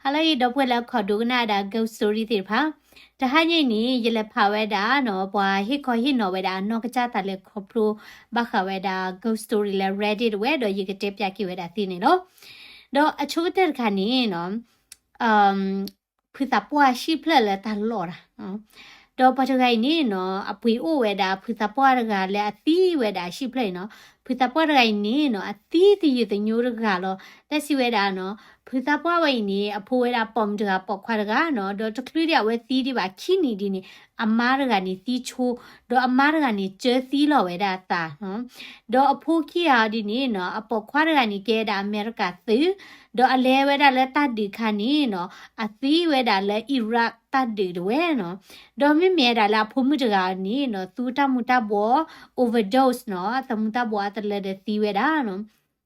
ဟါလၢအဂ့ၤ ဒီပုၢ်ဝဲၢ်လၢအခီဒိကနၣ်ဝဲဒၣ် ghost story သ့ၣ်တဖၣ်, တဟါညါအံၤန့ၣ် ယလဲၤဖးဝဲဒၣ်နီၤ ပှၤဟ့ၣ်ခီဟ့ၣ်နီၤဝဲဒၣ် နီၢ်ကစၢ်တၢ်လဲၤခီဖျိ ဘၣ်ဃးဝဲဒၣ် ghost story လၢ Reddit တဝဲ ဒီးယကတဲပၠးက့ၤဝဲဒၣ်သ့န့ၣ်လီၤ. ဒီးအဆိကတၢၢ်တခါန့ၣ်နီၤ ဖုသးပှၢ်ဟံၣ်ဖျၢၣ်လၢတၢ်လီၢ်တၢ်, ဒီးပှၤတဂၤအံၤန့ၣ်နီၤ အပှ့ၤအိၣ်ဝဲဒၣ် ဖုသးပှၢ်တဂၤလၢအသံဝဲဒၣ်ဟံၣ်ဖျၢၣ်အံၤနီၤ, ဖုသးပှၢ်တဂၤအံၤန့ၣ်နီၤ အသံသယုၢ်သညိတဂၤလီၤ. တၢ်စံးဝဲဒၣ်နီၤ ဖုသးပှၢ်ဝဲအံၤန့ၣ် အဖိဝဲဒၣ်ပိာ်မုၣ်တဂၤပိာ်ခွါတဂၤနီၤ, ဒီးတချုးဒံးအဝဲသံဒံးဘၣ်ခံနံၣ်ဒ်န့ၣ် အမါတဂၤန့ၣ်သံဆိ, ဒီးအမါတဂၤန့ၣ် ကၢသံလီၤဝဲဒၣ်အသးနီၤ, ဒီးအဖိခံဂၤအီၤဒ်န့ၣ်နီၤ အပိာ်ခွါတဂၤန့ၣ် ကဲဝဲဒၣ်အမဲရကၤသုး, ဒီးအလဲၤဝဲဒၣ်လၢတၢ်ဒုးခါန့ၣ်နီၤ အသံဝဲဒၣ်လၢ Iraq တၢ်ဒုးတဝဲနီၤ, ဒီးမ့မ့ၢ်ဝဲဒၣ်လၢအဖိမုၣ်တဂၤန့ၣ်နီၤ သူတၢ်မူၤတၢ်ဘှီး overdose နီၤ, အသမူတၢ်ဘှီးအတလၢဒီးသံဝဲဒၣ်နီၤ,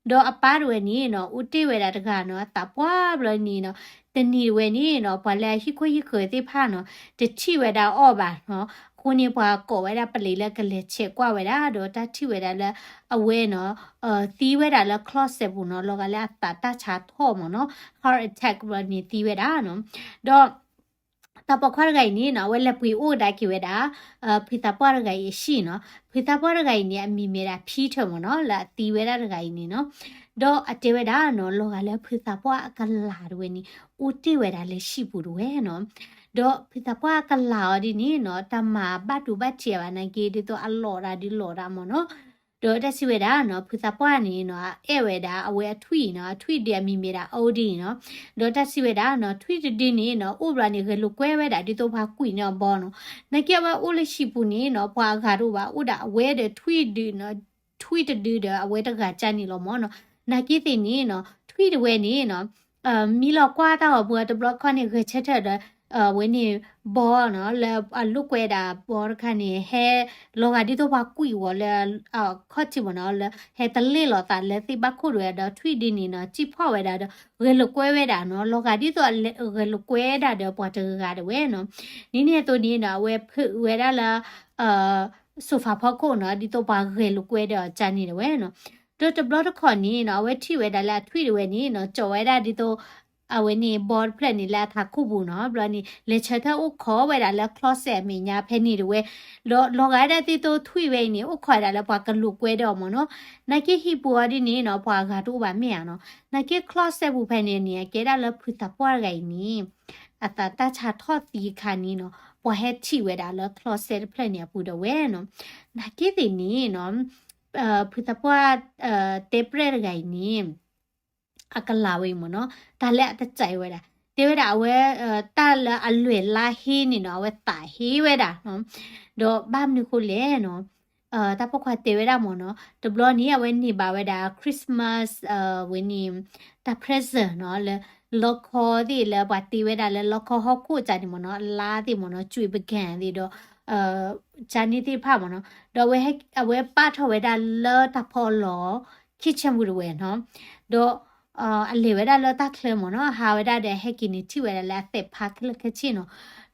ဒီးအပၢ်တဝဲန့ၣ်နီၤ အိၣ်တ့ၢ်ဝဲဒၣ်တဂၤနီၤ အသးပှၢ်ဘျီန့ၣ်နီၤ, တနံၤတဝဲန့ၣ်နီၤ ပှၤလၢအဟံၣ်ခိၣ်ဟံၣ်ဃၢၤသ့ၣ်တဖၣ်နီၤ တထံၣ်ဝဲဒၣ်အီၤဘၣ်နီၤ, အဃိန့ၣ် ပှၤကိးဝဲဒၣ်ပလံးလၢကလဲၤဆဲးကွၢ်ဝဲဒၣ် ဒီးတၢ်ထံၣ်ဝဲဒၣ်လၢ အဝဲနီၤ သံဝဲဒၣ်လၢ closet ပူၤနီၤ, လီၤဂာ်လၢအသးတၢ်ဆါထီၣ်မ့ၢ်နီၤ, heart attack ဘျီန့ၣ်သံဝဲဒၣ်နီၤ, ဒီး သးပိာ်ခွါတဂၤအံၤန့ၣ်နီၤ အဝဲလဲၤပှ့ၤအိၣ်ကဒါက့ၤဝဲဒၣ် ဖုသးပှၢ်တဂၤအံၤအဟံၣ်နီၤ, ဖုသးပှၢ်တဂၤအံၤန့ၣ် အမံၤမ့ၢ်ဒၣ် Peter မ့ၢ်နီၤ လၢအသံဝဲဒၣ်တဂၤအံၤန့ၣ်နီၤ, ဒီးအတဲဝဲဒၣ်နီၤ လီၤဂာ်လၢဖုသးပှၢ်အကလၤတဝဲန့ၣ် အိၣ်တ့ၢ်ဝဲဒၣ်လၢဟံၣ်ပူၤတဝဲနီၤ, ဒီးဖုသးပှၢ်အကလၤအီၤဒ်န့ၣ်နီၤ တၢ်မၤဘၣ်တူဘၣ်ထံးဘၣ်နာ်က့ ဒ်သိးအလီၤတၢ်ဒုးလီၤတၢ်မ့ၢ်နီၤ, ဒီးတၢ်စံးဝဲဒၣ်နီၤ ဖုသးပှၢ်န့ၣ်နီၤ အအဲၣ်ဝဲဒၣ်အဝဲအထွံၣ်နီၤ, အထွံၣ်ဒုးအမံၤမ့ၢ်ဒၣ် Odie နီၤ, ဒီးတၢ်စံးဝဲဒၣ်နီၤ ထွံၣ်တဒုန့ၣ်နီၤ အိၣ်ဘျီန့ၣ် ဂဲၤလိာ်ကွဲဝဲဒၣ်ဒ်သိးပှၤကွံာ်န့ၢ်အီၤဘီနီၤ, နာ်က့အဝဲအိၣ်လၢဟံၣ်ပူၤန့ၣ်နီၤ ပှၤအဂၤတအိၣ်ဘၣ် အိၣ်ဒၣ်အဝဲဒီးထွံၣ်ဒုးနီၤ, ထွံၣ်တဒုဒီးအဝဲတဂၤကၢ်န့ၣ်လီၤမ့ၢ်နီၤ, နာ်က့သ့ၣ်န့ၣ်နီၤ ထွံၣ်တဝဲန့ၣ်နီၤ မံလီၤကွၢ်တၢ်ဂီၤပူၤတဘျီတခီန့ၣ် ဂဲၤဆၢထၢၣ်ဒီး ဝဲန့ၣ် ဘီနီၤ လၢအလိာ်ကွဲဒၣ်ဘီတခါန့ၣ် ဟဲလီၤဂာ်ဒ်သိးပှၤကွံာ်ဝဲလၢ ခီၣ်ထံးမ့ၢ်နီၤ လၢဟဲတလ့ၣ်လီၤသးလၢသ့ၣ်ဘၣ်ခိၣ်တဝဲဒီး ထွံၣ်ဒုန့ၣ်နီၤ စံၣ်ဖီၣ်ဝဲဒၣ်ဒီး ဂဲၤလိာ်ကွဲဝဲဒၣ်နီၤ လီၤဂာ်ဒ်သိးအဂဲၤလိာ်ကွဲဒၣ်ဒီးပှၤတဂၤတဝဲနီၤ, ဒ်န့ၣ်အသိးန့ၣ်နီၤ အဝဲဖုးဝဲဒၣ်လၢ sofa ဖီခိၣ်နီၤ ဒ်သိးပှၤဂဲၤလိာ်ကွဲဒီးအကၢ်န့ၣ်တဝဲနီၤ, ဒီးတဘျီတခီၣ်န့ၣ်နီၤ အဝဲထံၣ်ဝဲဒၣ်လၢအထွံၣ်တဝဲန့ၣ်နီၤ ကၠီးဝဲဒၣ်ဒ်သိး အဝဲန့ၣ် ဘီတဖျၢၣ်န့ၣ်လၢအထးခိၣ်ပူၤနီၤ ဘျီန့ၣ် လဲၤဆၢထၢၣ်အိၣ်ခိးဝဲဒၣ်လၢ closet အမဲာ်ညါဖဲန့ၣ်တဝဲ, ဒီးလီၤဂာ်ဒၣ်ဒ်သိးထွံၣ်ဝဲအံၤန့ၣ် အိၣ်ခိးဝဲဒၣ်လၢပှၤကလိာ်ကွဲဒီးအီၤမ့ၢ်နီၤ, နာ်က့ဟံၣ်ပူၤအီၤဒ်န့ၣ်နီၤ ပှၤအဂၤတအိၣ်ဘၣ်မ့ၢ်ဧါနီၤ, နာ်က့ closet ပူၤဖဲန့ၣ်န့ၣ် အကဲဒၣ်လၢဖုသးပှၢ်တဂၤအံၤန့ၣ် အသးတၢ်ဆါထီၣ်သံအခါန့ၣ်နီၤ ပှၤဟဲထံၣ်ဝဲဒၣ်လၢ closet တဖျၢၣ်န့ၣ်အပူၤဒီးဝဲနီၤ, နာ်က့သ့ၣ်န့ၣ်နီၤ ဖုသးပှၢ် တဲပျဲၢ်တဂၤအံၤန့ၣ် အကလၤဝဲအံၤမ့ၢ်နီၤ တၢ်လၢအတစဲးဝဲဒၣ် တဲဝဲဒၣ်အဝဲ တၢ်လၢအလွဲၢ်လါဟ့န့ၣ်နီၤ အဝဲသးဟ့ဝဲဒၣ်နီၤ, ဒီးဘၣ်မနုၤဃိလဲၣ်နီၤ တၢ်ပိာ်ခွါတဲဝဲဒၣ်မ့ၢ်နီၤ တဘျီန့ၣ် အဝဲန့ၢ်ဘၣ်ဝဲဒၣ် Christmas ဝဲန့ၣ် တၢ် present နီၤ လၢ လီခီသ့ၣ်လၢပှၤတ့ဝဲဒၣ်လၢလီခီဟီၣ်ခိၣ်ကၢ်န့ၣ်မ့ၢ်နီၤ အလါသ့ၣ်မ့ၢ်နီၤ ကၠူပကၣ်သ့ၣ်ဒီး ကၢ်န့ၣ်သ့ၣ်တဖၣ်မ့ၢ်နီၤ ဒီးအဝဲပာ်ထီၣ်ဝဲဒၣ်လၢတၢ်ဖီလီၢ် kitchen ပူၤတဝဲနီၤ, ဒီး အလဲၤဝဲဒၣ်လၢတၢ်ချၢမ့ၢ်နီၤ အဟးဝဲဒၣ်ဒီးဟဲက့ၤန့ၣ်ထံၣ်ဝဲဒၣ်လၢအသဲးဖးခဲလၢာ်ခဲဆ့နီၤ,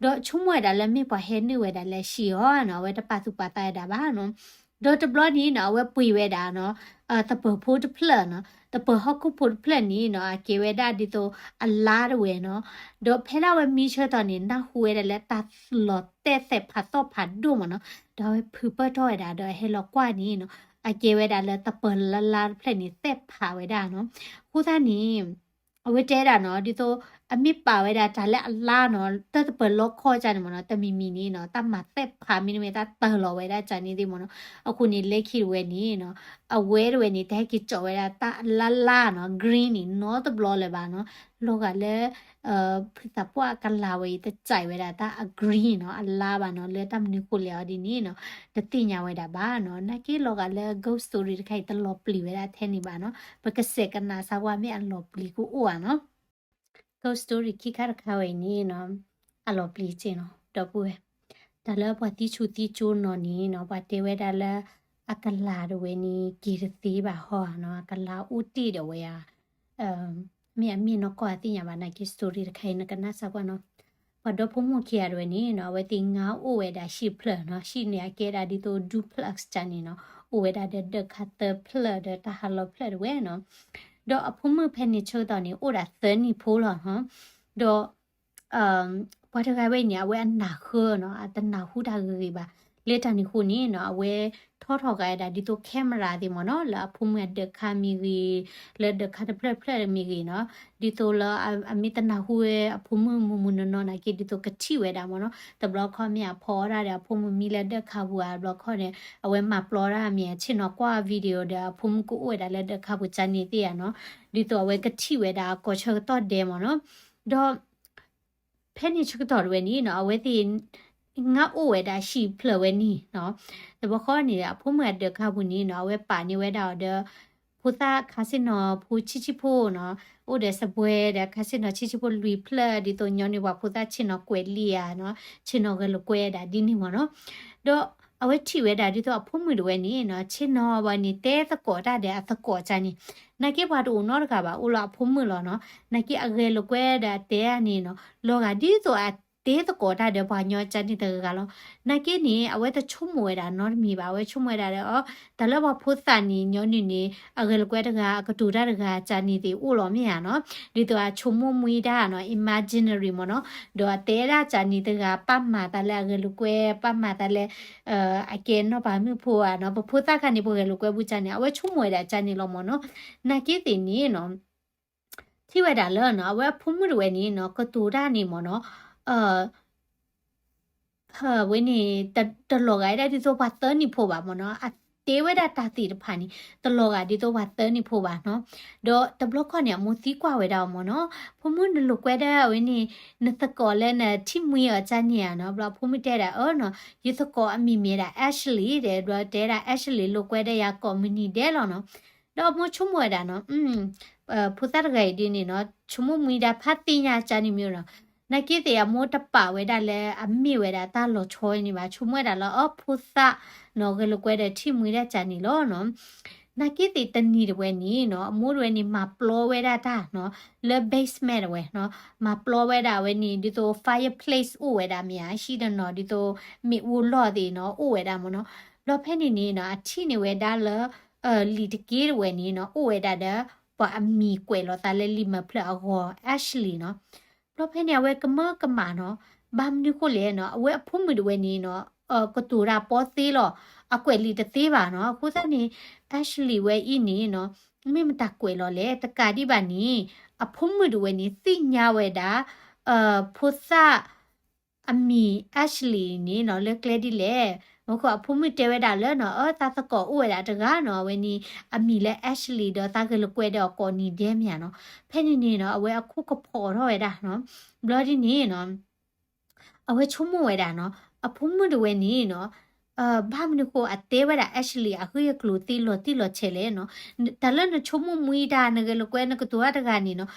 ဒီးဆိကမိၣ်ဝဲဒၣ်လၢမ့ၢ်ပှၤဟဲနုာ်ဝဲဒၣ်လၢအဟံၣ်အီၤနီၤ အဝဲတပာ်သူၣ်ပာ်သးဝဲဒၣ်ဘၣ်နီၤ, ဒီးတဘျီန့ၣ်နီၤ အဝဲပှ့ၤဝဲဒၣ်နီၤ သပၢၤဖိတဖျၢၣ်နီၤ သပၢၤဟီၣ်ခိၣ်ဖိတဖျၢၣ်န့ၣ်နီၤ အကဲဝဲဒၣ်ဒ်သိးအလါတဝဲနီၤ, ဒီးဖဲလၢအဝဲမံဆၢကတီၢ်န့ၣ် နၢ်ဟူဝဲဒၣ်လၢတၢ်လီၤတဲာ်သဲးဖးသီၣ်ဖးဒိၣ်မ့ၢ်နီၤ, ဒီးအဝဲဖုးပၢၢ်ထီၣ်ဝဲဒၣ်ဒီးဟဲလီၤကွၢ်န့ၣ်နီၤ အကဲဝဲဒၣ်လၢသပၢၤလါလါတဖျၢၣ်န့ၣ် သဲးဖးဝဲဒၣ်နီၤ, အဃိသတးန့ၣ် အဝဲတဲဒၣ်နီၤ ဒ်သိး အမ့ၢ်ပာ်ဝဲဒၣ်တၢ်လၢအလါနီၤ တၢ်သပၢၤလီခီကၢ်န့ၣ်မ့ၢ်နီၤ တမံၤမံၤန့ၣ်နီၤ တၢ်မၤသဲးဖးမ့တမ့ၢ်တၢ်တၢၢ်လီၤဝဲဒၣ်ကၢ်န့ၣ်သ့ၣ်မ့ၢ်နီၤ, အဃိန့ၣ် လၢခံတဝဲန့ၣ်နီၤ အဝဲတဝဲန့ၣ် တဟဲက့ၤကၠီးဝဲဒၣ်တၢ်လါလါနီၤ green န့ၣ် နီတဘျီလၢၤဘၣ်နီၤ, လီၤဂာ်လၢ ဖုသးပှၢ်အကလၤဝဲအံၤ တစဲးဝဲဒၣ်တၢ်အ green နီၤ အလါဘၣ်နီၤ လၢတၢ်မနုၤဃိလဲၣ်အီၤဒ်န့ၣ်နီၤ တသ့ၣ်ညါဝဲဒၣ်ဘၣ်နီၤ, နာ်က့လီၤဂာ်လၢ ghost story တခါအံၤ တလီၤပျံၤဝဲဒၣ်ထဲန့ၣ်ဘၣ်နီၤ, ပကစဲးကနၣ်စၢ်ဝဲမ့ၢ်အလီၤပျံၤကအိၣ်ဧါနီၤ ghost story ခံခါတခါဝဲအံၤန့ၣ်နီၤ အလီၤပျံၤက့နီၤ ဒီပုၢ်ဝဲၢ်, တၢ်လၢပှၤသံဆူၣ်သံကၠိနီၤန့ၣ်နီၤ ပှၤတဲဝဲဒၣ်လၢ အကလၤတဝဲန့ၣ် က့ၤတသ့ဘၣ်ဟီဧါနီၤ အကလၤအိၣ်တ့ၢ်ဒီးဝဲဧါ မ့ၢ်အမ့ၢ်နီၢ်ကီၢ်အသ့ၣ်ညါဘၣ်နာ်က့ story တခါအံၤ နကနၣ်စၢ်ကွၢ်နီၤ, ပှၤဒီဖိမိၢ်ခံဂၤတဝဲန့ၣ်နီၤ အဝဲသ့ၣ်ငါအိၣ်ဝဲဒၣ်ဟံၣ်ဖျၢၣ်နီၤ, ဟံၣ်န့ၣ် အကဲဒၣ်ဒ်သိး duplex ကၢ်န့ၣ်နီၤ, အိၣ်ဝဲဒၣ်ဒီးဒၢးခါသၢဖျၢၣ်ဒီးတၢ်ဟးလီၤဖျၢၣ်တဝဲနီၤ, ဒီးအဖိမုၣ်ဖဲန့ၣ်ဆၢကတီၢ်န့ၣ် အိၣ်ဒၣ်သၢနံၣ်ဖိလီၤနီၤ, ဒီး ပှၤတဂၤဝဲအံၤန့ၣ် အဝဲအနၢ်ဃၢနီၤ, အတနၢ်ဟူတၢ်ဂ့ၤဂ့ၤဘၣ်. လၢတၢ်န့ၣ်အဃိန့ၣ်နီၤ အဝဲထီထီၣ်ဃာ်ဝဲဒၣ်ဒ်သိး camera သ့ၣ်မ့ၢ်နီၤ, လၢအဖိမုၣ်အဒၢးခါမ့ၢ်ဂ့ၤ, လၢဒၢးခါတဖျၢၣ်တဖျၢၣ်မ့ၢ်ဂ့ၤနီၤ, ဒ်သိးလၢအမ့ၢ်တနၢ်ဟူဝဲအဖိမုၣ်မုၢ်မုၢ်နီၢ်နီၢ်နာ်က့ ဒ်သိးကထံၣ်ဝဲဒၣ်မ့ၢ်နီၤ. တဘျီခီမ့ၢ်အဖီအီၣ်ဒၣ်ဒီးအဖိမုၣ်မံလၢဒၢးခါပူၤဧါ, တဘျီခီန့ၣ် အဝဲမၤပျီဒၣ်မ့ၢ်အဆ့ၣ်နီၤကွၢ် video ဒီးအဖိမုၣ်ကအိၣ်ဝဲဒၣ်လၢဒၢးခါပူၤကန့ၣ်သ့ၣ်ဧါနီၤ, ဒ်သိးအဝဲကထံၣ်ဝဲဒၣ်အကိးဆၢကတီၢ်ဒဲးမ့ၢ်နီၤ. ဒီး ဖဲန့ၣ်ဆၢကတီၢ်တဝဲန့ၣ်နီၤ အဝဲသ့ၣ် ငါအိၣ်ဝဲဒၣ်ဟံၣ်ဖျၢၣ်ဝဲန့ၣ်နီၤ. တဘျီဃီန့ၣ် အဖိမုၣ်အဒၢးခါပူၤန့ၣ်နီၤ အဝဲပာ်န့ၢ်ဝဲဒၣ်အီၤဒီး ဖိသၣ်ခါဆ့ၣ်နီၤဖိဆံးဆံးဖိနီၤ, အိၣ်ဒီးစပွဲဒီးခါဆ့ၣ်နီၤဆံးဆံးဖိလွံၢ်ဖျၢၣ် ဒ်သိးညီနုၢ်ပှၤဖိသၣ်ဆ့ၣ်နီၤကွဲးလံဧါနီၤ, ဆ့ၣ်နီၤဂဲၤလိာ်ကွဲဒၣ်ဒ်န့ၣ်မ့ၢ်နီၤ. ဒီးအဝဲထံၣ်ဝဲဒၣ်ဒ်သိးအဖိမုၣ်တဝဲန့ၣ်နီၤ ဆ့ၣ်နီၤဘၣ်န့ၣ် တဲသကိးတၢ်ဒီးအသကိးကန့ၣ်, နာ်က့ပှၤတအိၣ်နီတဂၤဘၣ် အိၣ်လၢအဖိမုၣ်လီၤနီၤ. နာ်က့အဂဲၤလိာ်ကွဲဒီးအတဲန့ၣ်နီၤ လီၤဂာ်ဒ်သိးအတဲသကိးတၢ်ဒီးပှၤညီကန့ၣ်တဂၤဂၤလီၤ. နာ်က့န့ၣ် အဝဲတဆိကမိၣ်ဝဲဒၣ်နီတမံၤဘၣ်, အဝဲဆိကမိၣ်ဝဲဒၣ်ဒီး အီ တၢ်လၢပှၤဖိသၣ်န့ၣ် ညီနုၢ်န့ၣ် အဂဲၤလိာ်ကွဲတဂၤ အကတိၤတၢ်တဂၤကန့ၣ်သ့ၣ်အိၣ်လီၤမ့ၢ်ဧါနီၤ, ဒ်သိးအဆိကမိၣ်မှံတၢ်နီၤ imaginary မ့ၢ်နီၤ, ဒီးအတဲဒၣ်ကန့ၣ်တဂၤ ပာ်မၤသးလၢအဂဲၤလိာ်ကွဲ ပာ်မၤသးလၢ အကဲနီၢ်ပၤမုၣ်ဖိဧါနီၤ, ပဖိသၣ်ခါန့ၣ် ပဂဲၤလိာ်ကွဲဘူးကန့ၣ် အဝဲဆိကမိၣ်ဝဲဒၣ်ကန့ၣ်လီၤမ့ၢ်နီၤ. နာ်က့သ့ၣ်န့ၣ်နီၤ ထံၣ်ဝဲဒၣ်လၢနီၤ အဝဲအဖိမုၣ်တဝဲန့ၣ်နီၤ ကတိၤတၢ်န့ၣ်မ့ၢ်နီၤ ဝဲန့ၣ် တလီၤဂာ်ဒၣ်ဒ်သိးပှၤသၢနံၣ်ဖိဘၣ်မ့ၢ်နီၤ, အတဲဝဲဒၣ်တၢ်သ့ၣ်တဖၣ်န့ၣ် တလီၤဂာ်ဒ်သိးပှၤသၢနံၣ်ဖိဘၣ်နီၤ. ဒီးတဘျီခီန့ၣ် အမိၢ်သံကွၢ်ဝဲဒၣ်အီၤမ့ၢ်နီၤ, ဖိမုၣ်နလိာ်ကွဲဒၣ်ဝဲန့ၣ် နသကိးလၢနထံၣ်မှံအီၤကန့ၣ်ဧါနီၤ, ဘျီအဖိမုၣ်တဲဒၣ်အၢနီၤ ယသကိးအမံၤမ့ၢ်ဒၣ် Ashley ဒီး ဘျီတဲဒၣ် Ashley လိာ်ကွဲဒီးယၤကိးမုၢ်နံၤဒဲးလီၤနီၤ. ဒီးအမိၢ်ဆိကမိၣ်ဝဲဒၣ်နီၤ ဖိသၣ်တဂၤအံၤဒ်န့ၣ်နီၤ ဆိကမိၣ်မှံဒၣ်ဖးသ့ၣ်ညါကန့ၣ်မ့ၢ်နီၤ, နာ်က့သ့ၣ်အမိၢ်တပာ်ဝဲဒၣ်လၢအမ့ၢ်ဝဲဒၣ်တၢ်လီၤဆီန့ၣ်ဘၣ်, ဆိကမိၣ်ဝဲဒၣ်လၢအီဖိသၣ်နီၤ ဂဲၤလိာ်ကွဲဒီးထံၣ်မှံဒၣ်ကန့ၣ်လီၤနီၤ. နာ်က့သ့ၣ်တနံၤတဝဲန့ၣ်နီၤ အမိၢ်တဝဲန့ၣ် မၤပျီဝဲဒၣ်တၢ်နီၤ လၢ basement တဝဲနီၤ, မၤပျီဝဲဒၣ်ဝဲန့ၣ် ဒ်သိး fireplace အိၣ်ဝဲဒၣ်မ့ၢ်ဧါ ဟံၣ်တနီၤ ဒ်သိးမ့ၣ်အူလီၢ်သ့ၣ်နီၤ အိၣ်ဝဲဒၣ်မ့ၢ်နီၤ. ဘျီဖဲန့ၣ်န့ၣ်နီၤ အထံၣ်န့ၢ်ဝဲဒၣ်လၢ လံာ်တက့တဝဲန့ၣ်နီၤ အိၣ်ဝဲဒၣ်ဒီး ပှၤအမံၤကွဲးလီၤသးလၢလံာ်မဲာ်ဖျၢၣ်အဂီၢ် Ashley နီၤ. ဘျီဖဲန့ၣ် အဝဲကမၢကမၣ်နီၤ, ဘၣ်မနုၤဃိလဲၣ်နီၤ အဝဲအဖိမုၣ်တဝဲန့ၣ်နီၤ ကတိၤတၢ်ပီသ့လီၤ, အကွဲးလံာ်တသ့ဘၣ်နီၤ. အဃိသတးန့ၣ် Ashley ဝဲအံၤန့ၣ်နီၤ မ့ၢ်မတၤကွဲးလီၤလဲၣ်, တကးဒံးဘၣ်န့ၣ် အဖိမုၣ်တဝဲန့ၣ် သ့ၣ်ညါဝဲဒၣ် ဖိသၣ် အမံၤ Ashley န့ၣ်နီၤ လၢကျဲဒ်လဲၣ်. မ့ၢ်ဃိအဖိမုၣ်တဲဝဲဒၣ်လၢနီၤ အၢ သးသကိးအိၣ်ဝဲဒၣ်တဂၤနီၤ အဝဲန့ၣ် အမံၤလၢ Ashley ဒီးသးဂဲၤလိာ်ကွဲဒီးအကိးနံၤဒဲးမ့ၢ်ဧါနီၤ. ဖဲန့ၣ်န့ၣ်နီၤ အဝဲအခိၣ်ကဖီၣ်ထီၣ်ဝဲဒၣ်နီၤ. ဘျီဒ်န့ၣ်နီၤ အဝဲဆိကမိၣ်ဝဲဒၣ်နီၤ အဖိမုၣ်တဝဲန့ၣ်နီၤ ဘၣ်မနုၤဃိအတဲဝဲဒၣ် Ashley အဂ့ၢ်အကျိၤသ့လီၤတံၢ်လီၤဆဲးလဲၣ်နီၤ. တၢ်လၢနဆိကမိၣ်မှံတၢ် နဂဲၤလိာ်ကွဲ နကတိၤတၢ်တဂၤန့ၣ်နီၤ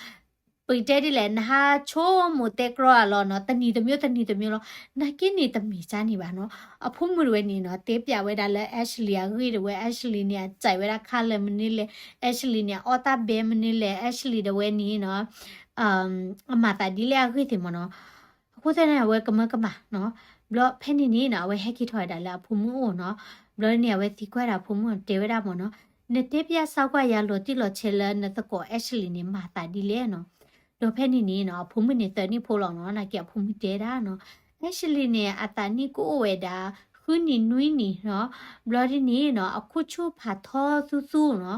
ပကတဲဒ်လဲၣ် နဟးဆိကမိၣ်တဲကြီအလီၢ်နီၤ တနံၤတမျိုးတနံၤတမျိုးလီၤ. နာ်က့န့ၣ်တမ့ၢ်ကန့ၣ်ဘၣ်နီၤ. အဖိမုၣ်တဝဲန့ၣ်နီၤ တဲပျးဝဲဒၣ်လၢ Ashley အဂ့ၢ်တဝဲ Ashley န့ၣ် အစံးဝဲဒၣ် colour မနုၤလဲၣ်, Ashley န့ၣ် အအီၣ်တၢ်ဘဲမနုၤလဲၣ်, Ashley တဝဲန့ၣ်နီၤ အမၤသးဒ်လဲၣ်အဂ့ၢ်သ့ၣ်မ့ၢ်နီၤ. အဃိသတးန့ၣ် အဝဲကမၢကမၣ်နီၤ. ဘျီဖဲန့ၣ်န့ၣ်နီၤ အဝဲဟဲက့ၤထီၣ်ဝဲဒၣ်လၢအဖိမုၣ်အိၣ်နီၤ. ဘျီန့ၣ် အဝဲသံကွၢ်ဒၣ်အဖိမုၣ်တဲဝဲဒၣ်မ့ၢ်နီၤ, နတဲပျးစၢ်ကွၢ်ယၤလီၤတံၢ်လီၤဆဲးလၢနသကိး Ashley န့ၣ် မၤသးဒ်လဲၣ်နီၤ. ဒီးဖဲန့ၣ်န့ၣ်နီၤ အဖိမုၣ်န့ၣ်သၢနံၣ်ဖိလီၤနီၤ. နာ်က့အဖိမုၣ်တဲဒၣ်နီၤ Ashley န့ၣ် အသးနံၣ်ကအိၣ်ဝဲဒၣ် ဃုနံၣ်နွံနံၣ်နီၤ. ဘျီဒ်န့ၣ်နီၤ အခိၣ်ဆူၣ်ဖးထီသူသူနီၤ.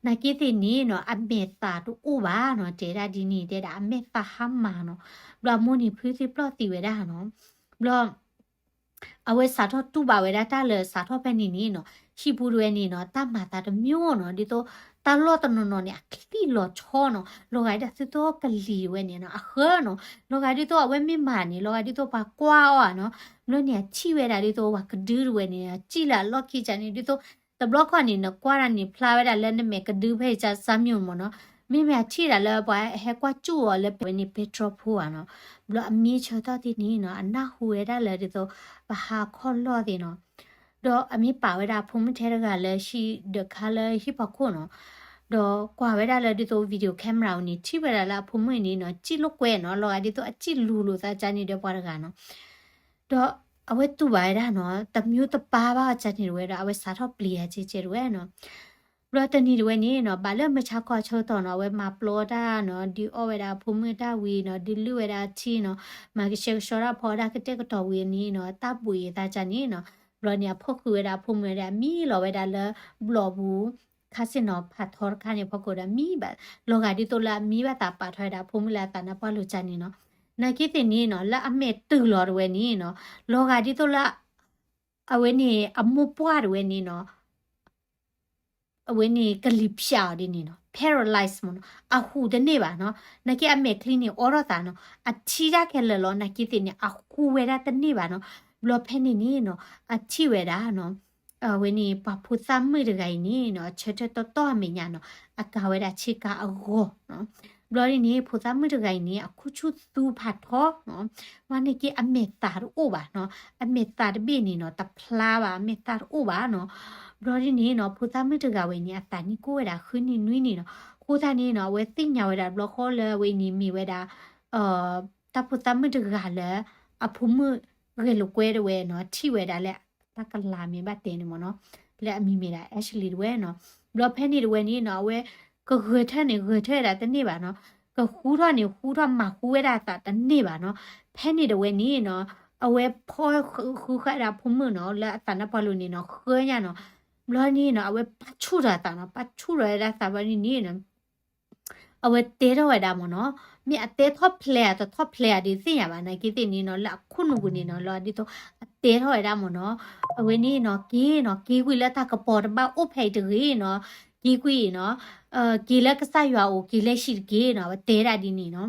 နာ်က့သ့ၣ်န့ၣ်နီၤ အမဲာ်သၣ်တအိၣ်ဘၣ်နီၤ. တဲဒၣ်ဒ်န့ၣ် တဲဒၣ်အမဲာ်သၣ်ဟါမၢ်နီၤ. ဘျီအမိၢ်န့ၣ်ဖုသံပျီၢ်သံဝဲဒၣ်နီၤ. ဘျီ အဝဲစးထီၣ်တူၢ်ဘၣ်ဝဲဒၣ်တၢ်လၢစးထီၣ်ဖဲန့ၣ်န့ၣ်နီၤ ဟံၣ်ပူၤတဝဲန့ၣ်နီၤ တၢ်မၤသးတမံၤနီၤ ဒ်သိး တၢ်လီၢ်တနီၤနီၤန့ၣ် အချံၣ်လီၤဆီနီၤ လီၤဂာ်ဒ်သိးကလံၤတဝဲန့ၣ်နီၤ အဃၢနီၤ လီၤဂာ်ဒ်သိးအဝဲမ့ၢ်မၤန့ၣ် လီၤဂာ်ဒ်သိးပှၤကွၢ်အီၤဧါနီၤ ဘျီန့ၣ် အထံၣ်ဝဲဒၣ်ဒ်သိးပှၤကဒုတဝဲန့ၣ် စံၣ်လၢအလီၢ်ခံကန့ၣ် ဒ်သိး တဘျီခီန့ၣ် နကွၢ်ဒၣ်န့ၣ် ဖျါဝဲဒၣ်လၢနမဲာ်ကဒုဖဲကစၢ်စၢ်မံၤမ့ၢ်နီၤ မ့မ့ၢ်အထံၣ်ဒၣ်လၢပှၤဟဲကွၢ်စူၣ်အီၤလၢဝဲန့ၣ် ပဲတြီဖိဧါနီၤ ဘျီအမံဆၢထီၣ်သ့ၣ်န့ၣ်နီၤ အနၢ်ဟူဝဲဒၣ်လၢဒ်သိး ပဟါခီၣ်လီၢ်သ့ၣ်နီၤ ဒီးအမ့ၢ်ပာ်ဝဲဒၣ်အဖိမုၣ်ထဲတဂၤလၢဟံၣ်ဒၢးခါလၢဟံၣ်ဖီခိၣ်နီၤ ဒီးကွၢ်ဝဲဒၣ်လၢဒ်သိး video camera န့ၣ် ထံၣ်ဝဲဒၣ်လၢအဖိမုၣ်န့ၣ်နီၤ စံၣ်လိာ်ကွဲနီၤ လီၤဂာ်ဒ်သိးအစံၣ်လူၤလိာ်သးကန့ၣ်ဒီးပှၤတဂၤနီၤ ဒီးအဝဲတူၢ်ဘၣ်ဝဲဒၣ်နီၤ တမံၤတပၢ်ဘၣ်အကန့ၣ်တဝဲဒီး အဝဲစးထီၣ်ပျံၤယၤကဲကဲတဝဲနီၤ ဘျီတနံၤတဝဲန့ၣ်နီၤ ဘၣ်လၢမုၢ်ဆါခီအဆၢကတီၢ်နီၤ အဝဲမၤပျီတၢ်နီၤ ဒုးအီၣ်ဝဲဒၣ်အဖိမုၣ်တၢ်ဝံၤနီၤ ဒုးလုၢ်ဝဲဒၣ်ထံနီၤ မၤကဆှဲကဆှီတၢ်ဖီဒၣ်ကတဲာ်ကတီၤဝံၤန့ၣ်နီၤ တၢ်ဘှံးအသးကန့ၣ်နီၤ ဘျီန့ၣ် အဖီၣ်ဃုာ်ဝဲဒၣ်အဖိမုၣ်ဒီး အမံလီၤဝဲဒၣ်လၢ ဘျီၣ်ပူၤ casino ဖးထီတခါန့ၣ် ဖီခိၣ်ဒီးမံဘၣ် လီၤဂာ်ဒ်သိးလၢအမံဘၣ်သး ပာ်ထီၣ်ဝဲဒၣ်အဖိမုၣ်လၢအသးနါပှၢ်လိၤကန့ၣ်နီၤ. နာ်က့သ့ၣ်န့ၣ်နီၤ လၢအမဲာ်တုၤလီၤတဝဲန့ၣ်နီၤ လီၤဂာ်ဒ်သိးလၢ အဝဲန့ၣ် အမိၢ်ပှၢ်တဝဲန့ၣ်နီၤ အဝဲန့ၣ် ကလံၤဖၠးအီၤဒ်န့ၣ်နီၤ paralyze မ့ၢ်နီၤ အဟူးတန့ၢ်ဘၣ်နီၤ. နာ်က့အမဲာ်ချံန့ၣ် အိးထီၣ်သးနီၤ အထံၣ်တၢ်ခဲလၢာ်လီၤ. နာ်က့သ့ၣ်န့ၣ် အဟူးဝဲဒၣ်တန့ၢ်ဘၣ်နီၤ. ဘျီဖဲန့ၣ်န့ၣ်နီၤ အထံၣ်ဝဲဒၣ်နီၤ အဝဲန့ၣ် ပှၤဖိသၣ်မုၣ်တဂၤအံၤန့ၣ်နီၤ ဆၢထၢၣ်တီတီအမဲာ်ညါနီၤ အကၤဝဲဒၣ်ဆ့ကၤအဂီၤနီၤ. ဘျီဒ်န့ၣ် ဖိသၣ်မုၣ်တဂၤအံၤန့ၣ် အခိၣ်ဆူၣ်သူဖးထီနီၤ မ့ၢ်နာ်က့အမဲာ်သးတအိၣ်ဘၣ်နီၤ အမဲာ်သးတဘ့ၣ်န့ၣ်နီၤ တဖျါဘၣ် အမဲာ်သးတအိၣ်ဘၣ်နီၤ. ဘျီဒ်န့ၣ်နီၤ ဖိသၣ်မုၣ်တဂၤဝဲန့ၣ် အသးနံၣ်ကိၢ်ဝဲဒၣ်ဃုနံၣ်နွံနံၣ်နီၤ. အဃိသတးန့ၣ်နီၤ အဝဲသ့ၣ်ညါဝဲဒၣ်တဘျီဃီလၢအဝဲအံၤန့ၣ်မ့ၢ်ဝဲဒၣ် တၢ်ဖိသၣ်မုၣ်တဂၤလၢ အဖိမုၣ်ဂဲၤလိာ်ကွဲတဝဲနီၤ ထံၣ်ဝဲဒၣ်လၢ တၢ်ကလၤမ့ၢ်ဘၣ်တဲန့ၣ်မ့ၢ်နီၤ လၢအမံၤမ့ၢ်ဒၣ် Ashley တဝဲနီၤ. ဘျီဖဲန့ၣ်တဝဲန့ၣ်နီၤ အဝဲကဂဲၤထၢၣ်န့ၣ် ဂဲၤထၢၣ်ဝဲဒၣ်တန့ၢ်ဘၣ်နီၤ ကဃူထီၣ်န့ၣ် ဃူထီၣ်မၤဃူဝဲဒၣ်အသးတန့ၢ်ဘၣ်နီၤ. ဖဲန့ၣ်တဝဲန့ၣ်နီၤ အဝဲဖီၣ်ဃုဃုဃာ်ဒၣ်ဖိမုၣ်နီၤ လၢအသးနါပှၢ်လိၤန့ၣ်နီၤ ဃၢညါနီၤ. ဘျီန့ၣ်နီၤ အဝဲပာ်ဆူၣ်ထီၣ်အသးနီၤ ပာ်ဆူၣ်ထီၣ်ဝဲဒၣ်သးဘျီန့ၣ်နီၤ အဝဲတဲထီၣ်ဝဲဒၣ်မ့ၢ်နီၤ မ့ၢ်အတဲထီၣ်ဖျဲးဧါ တထီၣ်ဖျဲးဧါဒီးသ့ၣ်ညါဘၣ် နာ်က့သ့ၣ်န့ၣ်နီၤ လၢအခိၣ်နူာ်ပူၤန့ၣ်နီၤ လီၤဒ်သိး အတဲထီၣ်ဝဲဒၣ်မ့ၢ်နီၤ အဝဲန့ၣ်နီၤ က့ၤနီၤ က့ၤကွံာ်လၢတၢ်ကပီၤတဘၣ်အိၣ်ဖဲအံၤတဂ့ၤနီၤ က့ၤကွံာ်နီၤ က့ၤလၢကစၢ်ယွၤအအိၣ် က့ၤလၢဟံၣ်တက့ၢ်နီၤ အဝဲတဲဒၣ်ဒ်န့ၣ်နီၤ.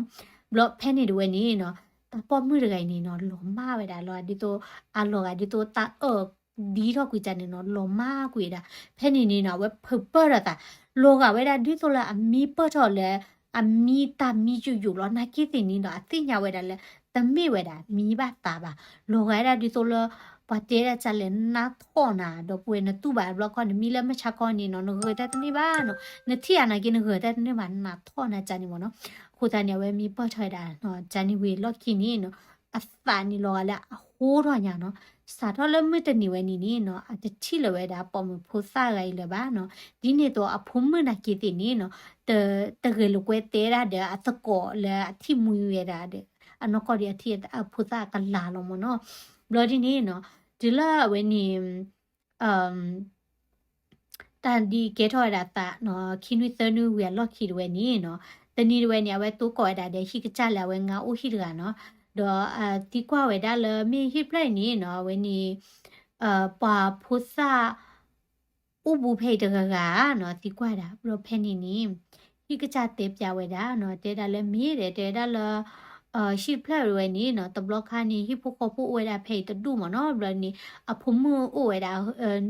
ဘျီဖဲန့ၣ်တဝဲန့ၣ်နီၤ တၢ်ပိာ်မုၣ်တဂၤအံၤန့ၣ်နီၤ လီၤမၢ်ဝဲဒၣ်လီၤဒ်သိး အလီၤဂာ်ဒ်သိးတၢ်အၢၣ်ဒံထီၣ်ကွံာ်တၢ်န့ၣ်နီၤ လီၤမၢ်ကွံာ်ဝဲဒၣ်. ဖဲန့ၣ်န့ၣ်နီၤ အဝဲဖုးပၢၢ်ထီၣ်သး လီၤဂာ်ဝဲဒၣ်ဒ်သိးလၢအမံပၢၢ်ထီၣ်လၢ အမံတၢ်မံယိာ်ယိာ်လီၤ. နာ်က့သ့ၣ်န့ၣ်နီၤ အသ့ၣ်ညါဝဲဒၣ်လၢ တမ့ၢ်ဝဲဒၣ်မံဘၣ်သးဘၣ် လီၤဂာ်ဝဲဒၣ်ဒ်သိးလၢ ပှၤတဲဒၣ်ကလဲၣ် နးထီၣ်နၤ ဒီပုၢ်ဝဲၢ် နတူၢ်ဘၣ်တဘျီခီန့ၣ် မ့ၢ်လၢမုၢ်ဆါခီန့ၣ်နီၤ နဂဲၤတၢ်တန့ၢ်ဘၣ်နီၤ နထံၣ်ဧါ နာ်က့နဂဲၤတၢ်တန့ၢ်ဘၣ် နးထီၣ်နၤကန့ၣ်မ့ၢ်နီၤ. အဃိသတးန့ၣ် အဝဲမံပၢၢ်ထီၣ်ဝဲဒၣ် ကန့ၣ်ဝံၤလီၢ်ခံန့ၣ်နီၤ အသးန့ၣ်လီၤဂာ်လၢအဟူထီၣ်ညါနီၤ. စးထီၣ်လၢမုၢ်တနံၤဝဲန့ၣ်န့ၣ်နီၤ အတထံၣ်လၢၤဝဲဒၣ်ပိာ်မုၣ်ဖိသၣ်ဂၤအံၤလၢၤဘၣ်နီၤ. ဒ်န့ၣ်အသိးအဖိမုၣ်နာ်က့သ့ၣ်န့ၣ်နီၤ တဂဲၤလိာ်ကွဲတဲဒၣ်ဒီးအသကိးလၢအထံၣ်မှံဝဲဒၣ်ဒီး အနီၢ်ကီၢ်ဒီးအထံၣ်အဖိသၣ်အကလၤလီၤမ့ၢ်နီၤ. ဘျီဒ်န့ၣ်နီၤ တုၤလၢအဝဲန့ၣ် တၢ်ဒ်ကဲထီၣ်ဝဲဒၣ်သးနီၤ ခံနွံသၢနွံဝံၤအလီၢ်ခံတဝဲန့ၣ်နီၤ တနံၤတဝဲန့ၣ် အဝဲတိကိးဝဲဒၣ်ဒီးဟံၣ်ကစၢ်လၢအဝဲငါအိၣ်ဟံၣ်တဂၤနီၤ ဒီးသံကွၢ်ဝဲဒၣ်လၢမ့ၢ်ဟံၣ်တဖျၢၣ်အံၤန့ၣ်နီၤ အဝဲန့ၣ် ပှၤဖိသၣ် အိၣ်ဘူးဖဲအံၤတဂၤဂၤနီၤ သံကွၢ်ဒၣ် ဘျီဖဲန့ၣ်န့ၣ် ဟံၣ်ကစၢ်တဲပျးဝဲဒၣ်နီၤ တဲဒၣ်လၢမ့ၢ်ဒီး တဲဝဲဒၣ်လၢ ဟံၣ်တဖျၢၣ်ဝဲန့ၣ်နီၤ တဘျီခါန့ၣ် ဟံၣ်ဖိဃီဖိအိၣ်ဝဲဒၣ်ဖဲအံၤတဒူၣ်မ့ၢ်နီၤ ဘျီန့ၣ် အဖိမုၣ်အိၣ်ဝဲဒၣ်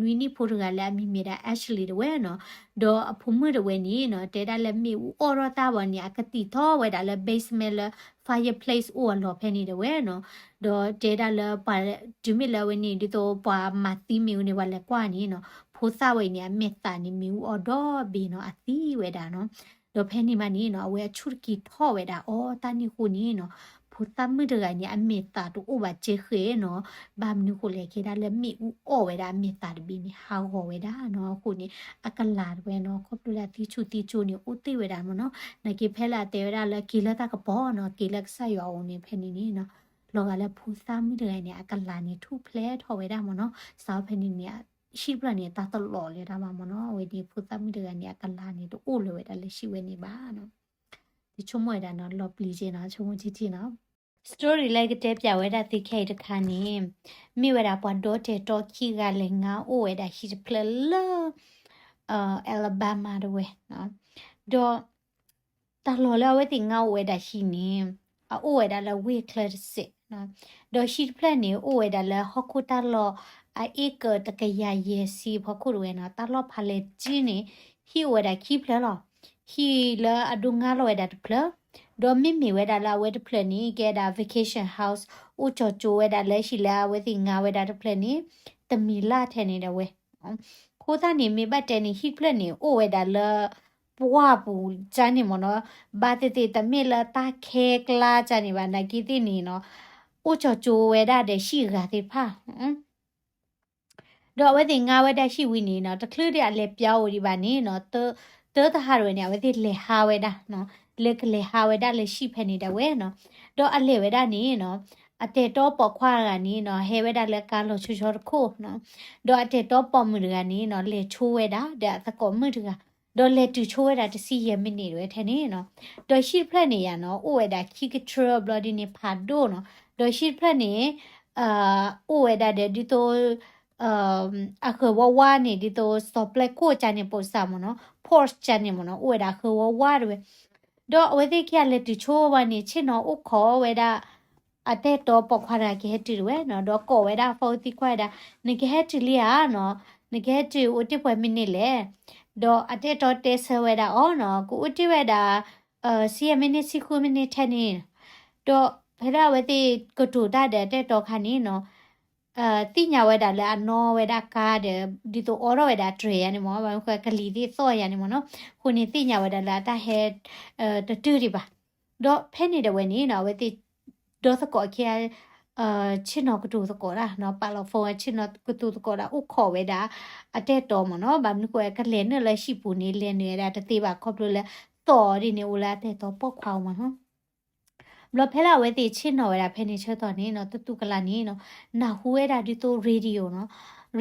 နွံနံၣ်ဖိတဂၤလၢအမံၤမ့ၢ်ဒၣ် Ashley တဝဲနီၤ ဒီးအဖိမုၣ်တဝဲန့ၣ်နီၤ တဲဒၣ်လၢမ့ၣ်အူအီၣ်ထီၣ်တၢ်ဘၣ်န့ၣ် အကတံာ်ထီၣ်ဝဲဒၣ်လၢ basement လၢ fireplace အိၣ်အလီၢ်ဖဲန့ၣ်တဝဲနီၤ ဒီးတဲဒၣ်လၢပှၤ တုၤမ့ၢ်လၢအဝဲန့ၣ် ဒ်သိးပှၤမၤသံမ့ၣ်အူန့ၣ် ပှၤလဲၤကွၢ်န့ၣ်နီၤ ဖိသၣ်ဝဲအံၤန့ၣ် အမဲာ်သးန့ၣ်မ့ၣ်အူအီၣ်ဒီဘ့ၣ်နီၤ အသံဝဲဒၣ်နီၤ ဒီးဖဲန့ၣ်မးန့ၣ်နီၤ အဝဲအဆူၣ်တက့ၤထီၣ်ဝဲဒၣ်အီၤ တၢ်န့ၣ်အဃိန့ၣ်နီၤ ဖိသၣ်မုၣ်တဂၤန့ၣ် အမဲာ်သးတအိၣ်ဘၣ်ကဲဃဲနီၤ ဘၣ်မနုၤဃိလဲၣ် ကဲဒၣ်လၢမ့ၣ်အူအီၣ်ဝဲဒၣ် အမဲာ်သးတဘ့ၣ်န့ၣ် ဟးဂီၤဝဲဒၣ်နီၤ အဃိန့ၣ် အကလၤတဝဲနီၤ ခီဖျိလၢအသံဆူၣ်သံကၠိန့ၣ် အိၣ်တ့ၢ်ဝဲဒၣ်မ့ၢ်နီၤ နာ်က့ဖဲလၢအတဲဝဲဒၣ်လၢက့ၤလၢတၢ်ကပီၤနီၤ က့ၤလၢကစၢ်ယွၤအအိၣ်န့ၣ် ဖဲန့ၣ်န့ၣ်နီၤ လီၤဂာ်လၢဖိသၣ်မုၣ်တဂၤန့ၣ် အကလၤန့ၣ်ထူၣ်ဖျဲးထီၣ်ဝဲဒၣ်မ့ၢ်နီၤ စးဖဲန့ၣ်န့ၣ် ဟံၣ်တဖျၢၣ်န့ၣ် တၢ်တလီၤလၢၤတၢ်ဘၣ်မ့ၢ်နီၤ အဝဲန့ၣ်ဖိသၣ်မုၣ်တဂၤန့ၣ် အကလၤန့ၣ်တအိၣ်လၢၤဝဲဒၣ်လၢဟံၣ်ဝဲန့ၣ်ဘၣ်နီၤ ယဆိကမိၣ်ဝဲဒၣ်နီၤ လီၤပျံၤက့နီၤ ဆိကမိၣ်ထံထံနီၤ story လၢကတဲပျးဝဲဒၣ်သုခဲအံၤတခါန့ၣ် မ့ၢ်ဝဲဒၣ်ပှၤဒီတဲာ်တီခံဂၤလဲၤငါအိၣ်ဝဲဒၣ်ဟံၣ်တဖျၢၣ်လၢ Alabama တဝဲ ဒီး တၢ်လီၢ်လၢအဝဲသ့ၣ်ငါအိၣ်ဝဲဒၣ်ဟံၣ်န့ၣ် အအိၣ်ဝဲဒၣ်လၢဝ့ၢ်ချၢတစဲး ဒီးဟံၣ်တဖျၢၣ်န့ၣ် အိၣ်ဝဲဒၣ်လၢဟီၣ်ခိၣ်တၢ်လီၢ် အအ့ကၢၤတကယၤယဲၢ်ဆံဖီခိၣ်တဝဲနီၤ တၢ်လီၢ်ဖးလဲၢ်တက့န့ၣ် ဟံၣ်အိၣ်ဝဲဒၣ်ခံဖျၢၣ်လီၤ. ဟံၣ်လၢအဒိငါလီၤဝဲဒၣ်တဖျၢၣ် ဒီးမ့မ့ၢ်ဝဲဒၣ်လၢအဝဲတဖျၢၣ်န့ၣ် ကဲဒၣ် vacation house အိၣ်ကၠီၤကၠိဝဲဒၣ်လၢဟံၣ်လၢအဝဲသ့ၣ်ငါဝဲဒၣ်တဖျၢၣ်န့ၣ် တမံၤလၢ်ထဲန့ၣ်ဒၣ်ဝဲ အဃိသတးန့ၣ် မ့ၢ်ဘၣ်တဲန့ၣ် ဟံၣ်တဖျၢၣ်န့ၣ် အိၣ်ဝဲဒၣ်လၢ ပှၢ်ပူၤကန့ၣ်မ့ၢ်နီၤ ဘၣ်သ့ၣ်သ့ၣ်တမ့ၢ်လၢတၢ်ခဲကျါကန့ၣ်ဘၣ် နာ်က့သ့ၣ်န့ၣ်နီၤ အိၣ်ကၠီၤကၠိဝဲဒၣ်ဒီးဟံၣ်အဂၤသ့ၣ်တဖၣ် ဒီးအဝဲသ့ၣ်ငါဝဲဒၣ်ဟံၣ်ဝံၤန့ၣ်နီၤ တချုးဒံးအလဲၤပျီအိၣ်ဒံးဘၣ်န့ၣ်နီၤ တၢတဟါတဝဲန့ၣ် အဝဲသ့ၣ်လဲၤဟးဝဲဒၣ်နီၤ လဲၤကလဲၤဟးဝဲဒၣ်လၢဟံၣ်ဖဲန့ၣ်ဒၣ်ဝဲနီၤ. ဒီးအလဲၤဝဲဒၣ်န့ၣ်နီၤ အတဲာ်တီပိာ်ခွါတဂၤန့ၣ်နီၤ ဟဲဝဲဒၣ်လၢကါလီၤဆီဆီတခိၣ်နီၤ. ဒီးအတဲာ်တီပိာ်မုၣ်တဂၤန့ၣ်နီၤ လဲၤဆိဝဲဒၣ်ဒီးအသကိးမုၣ်တဂၤ ဒီးလဲၤတုၤဆိဝဲဒၣ်တဆံယဲၢ်မံးနံးတဝဲထဲန့ၣ်နီၤ. ဒီးဟံၣ်တဖျၢၣ်န့ၣ်ယါနီၤ အိၣ်ဝဲဒၣ်ခံကထြၢဘျီဒ်န့ၣ် ဖးဒိၣ်နီၤ. ဒီးဟံၣ်တဖျၢၣ်န့ၣ် အိၣ်ဝဲဒၣ်ဒီးဒ်သိး အဃၢၤဝါဝါန့ၣ် ဒ်သိးစီၤပျဲၢ်ခိၣ်ကန့ၣ် ပိာ်စၢ်မ့ၢ်နီၤ porch ကန့ၣ်မ့ၢ်နီၤ အိၣ်ဝဲဒၣ်အဃၢၤဝါဝါတဝဲ. ဒီးအဝဲသ့ၣ်ခံဂၤလဲၤတုၤဆိဝဲန့ၣ် ဆ့ၣ်နီၤအိၣ်ခိးဝဲဒၣ် အတဲာ်တီပိာ်ခွါတဂၤကဟဲတုၤတဝဲနီၤ. ဒီးကိးဝဲဒၣ်အဖီအသံခွါဝဲဒၣ် နကဟဲတုၤလံဧါနီၤ နကဟဲတုၤအိၣ်တ့ၢ်ပှဲၤမံးနံးလဲၣ်. ဒီးအတဲာ်တီတဲဆၢဝဲဒၣ်အီၤနီၤ ကအိၣ်တ့ၢ်ဝဲဒၣ် ဆံယဲၢ်မံးနံး ဆံဃုမံးနံးထဲန့ၣ်. ဒီးဖဲဒၣ်အဝဲသ့ၣ်ကတိၤတၢ်ဒီးအတဲာ်တီခါန့ၣ်နီၤ သ့ၣ်ညါဝဲဒၣ်လၢအနီၣ်ဝဲဒၣ်ကါဒီး ဒ်သိးအိးထီၣ်ဝဲဒၣ်တြဲၤယါန့ၣ်မ့ၢ် ဘၣ်မနုၤဃိကလံၤသ့ၣ်သီၣ်ယါန့ၣ်မ့ၢ်နီၤ. အဃိန့ၣ်သ့ၣ်ညါဝဲဒၣ်လၢအတၢ်ဟဲ တတုၤဒံးဘၣ်. ဒီးဖဲန့ၣ်ဒၣ်ဝဲန့ၣ်နီၤ အဝဲသ့ၣ် ဒီသကိးခံဂၤ ဆ့ၣ်နီၤကတိၤသကိးတၢ်နီၤ ပာ်လီၤ phone ဆ့ၣ်နီၤကတိၤသကိးတၢ် အိၣ်ခိးဝဲဒၣ် အတဲာ်တီမ့ၢ်နီၤ. ဘၣ်မနုၤဃိကလဲၤနုာ်လၢဟံၣ်ပူၤန့ၣ် လဲၤနုာ်ဝဲဒၣ်တသ့ဘၣ် ခီဖျိလၢ သီၣ်ဒ်န့ၣ်အိၣ်လၢအတဲာ်တီပိာ်ခွါအအိၣ်မ့ၢ်နီၤ. ဘျီဖဲလၢအဝဲသ့ၣ်ဆ့ၣ်နီၤဝဲဒၣ်ဖဲန့ၣ်ဆၢကတီၢ်န့ၣ်နီၤ တတူၢ်ကလာ်န့ၣ်နီၤ နၢ်ဟူဝဲဒၣ်ဒ်သိး radio နီၤ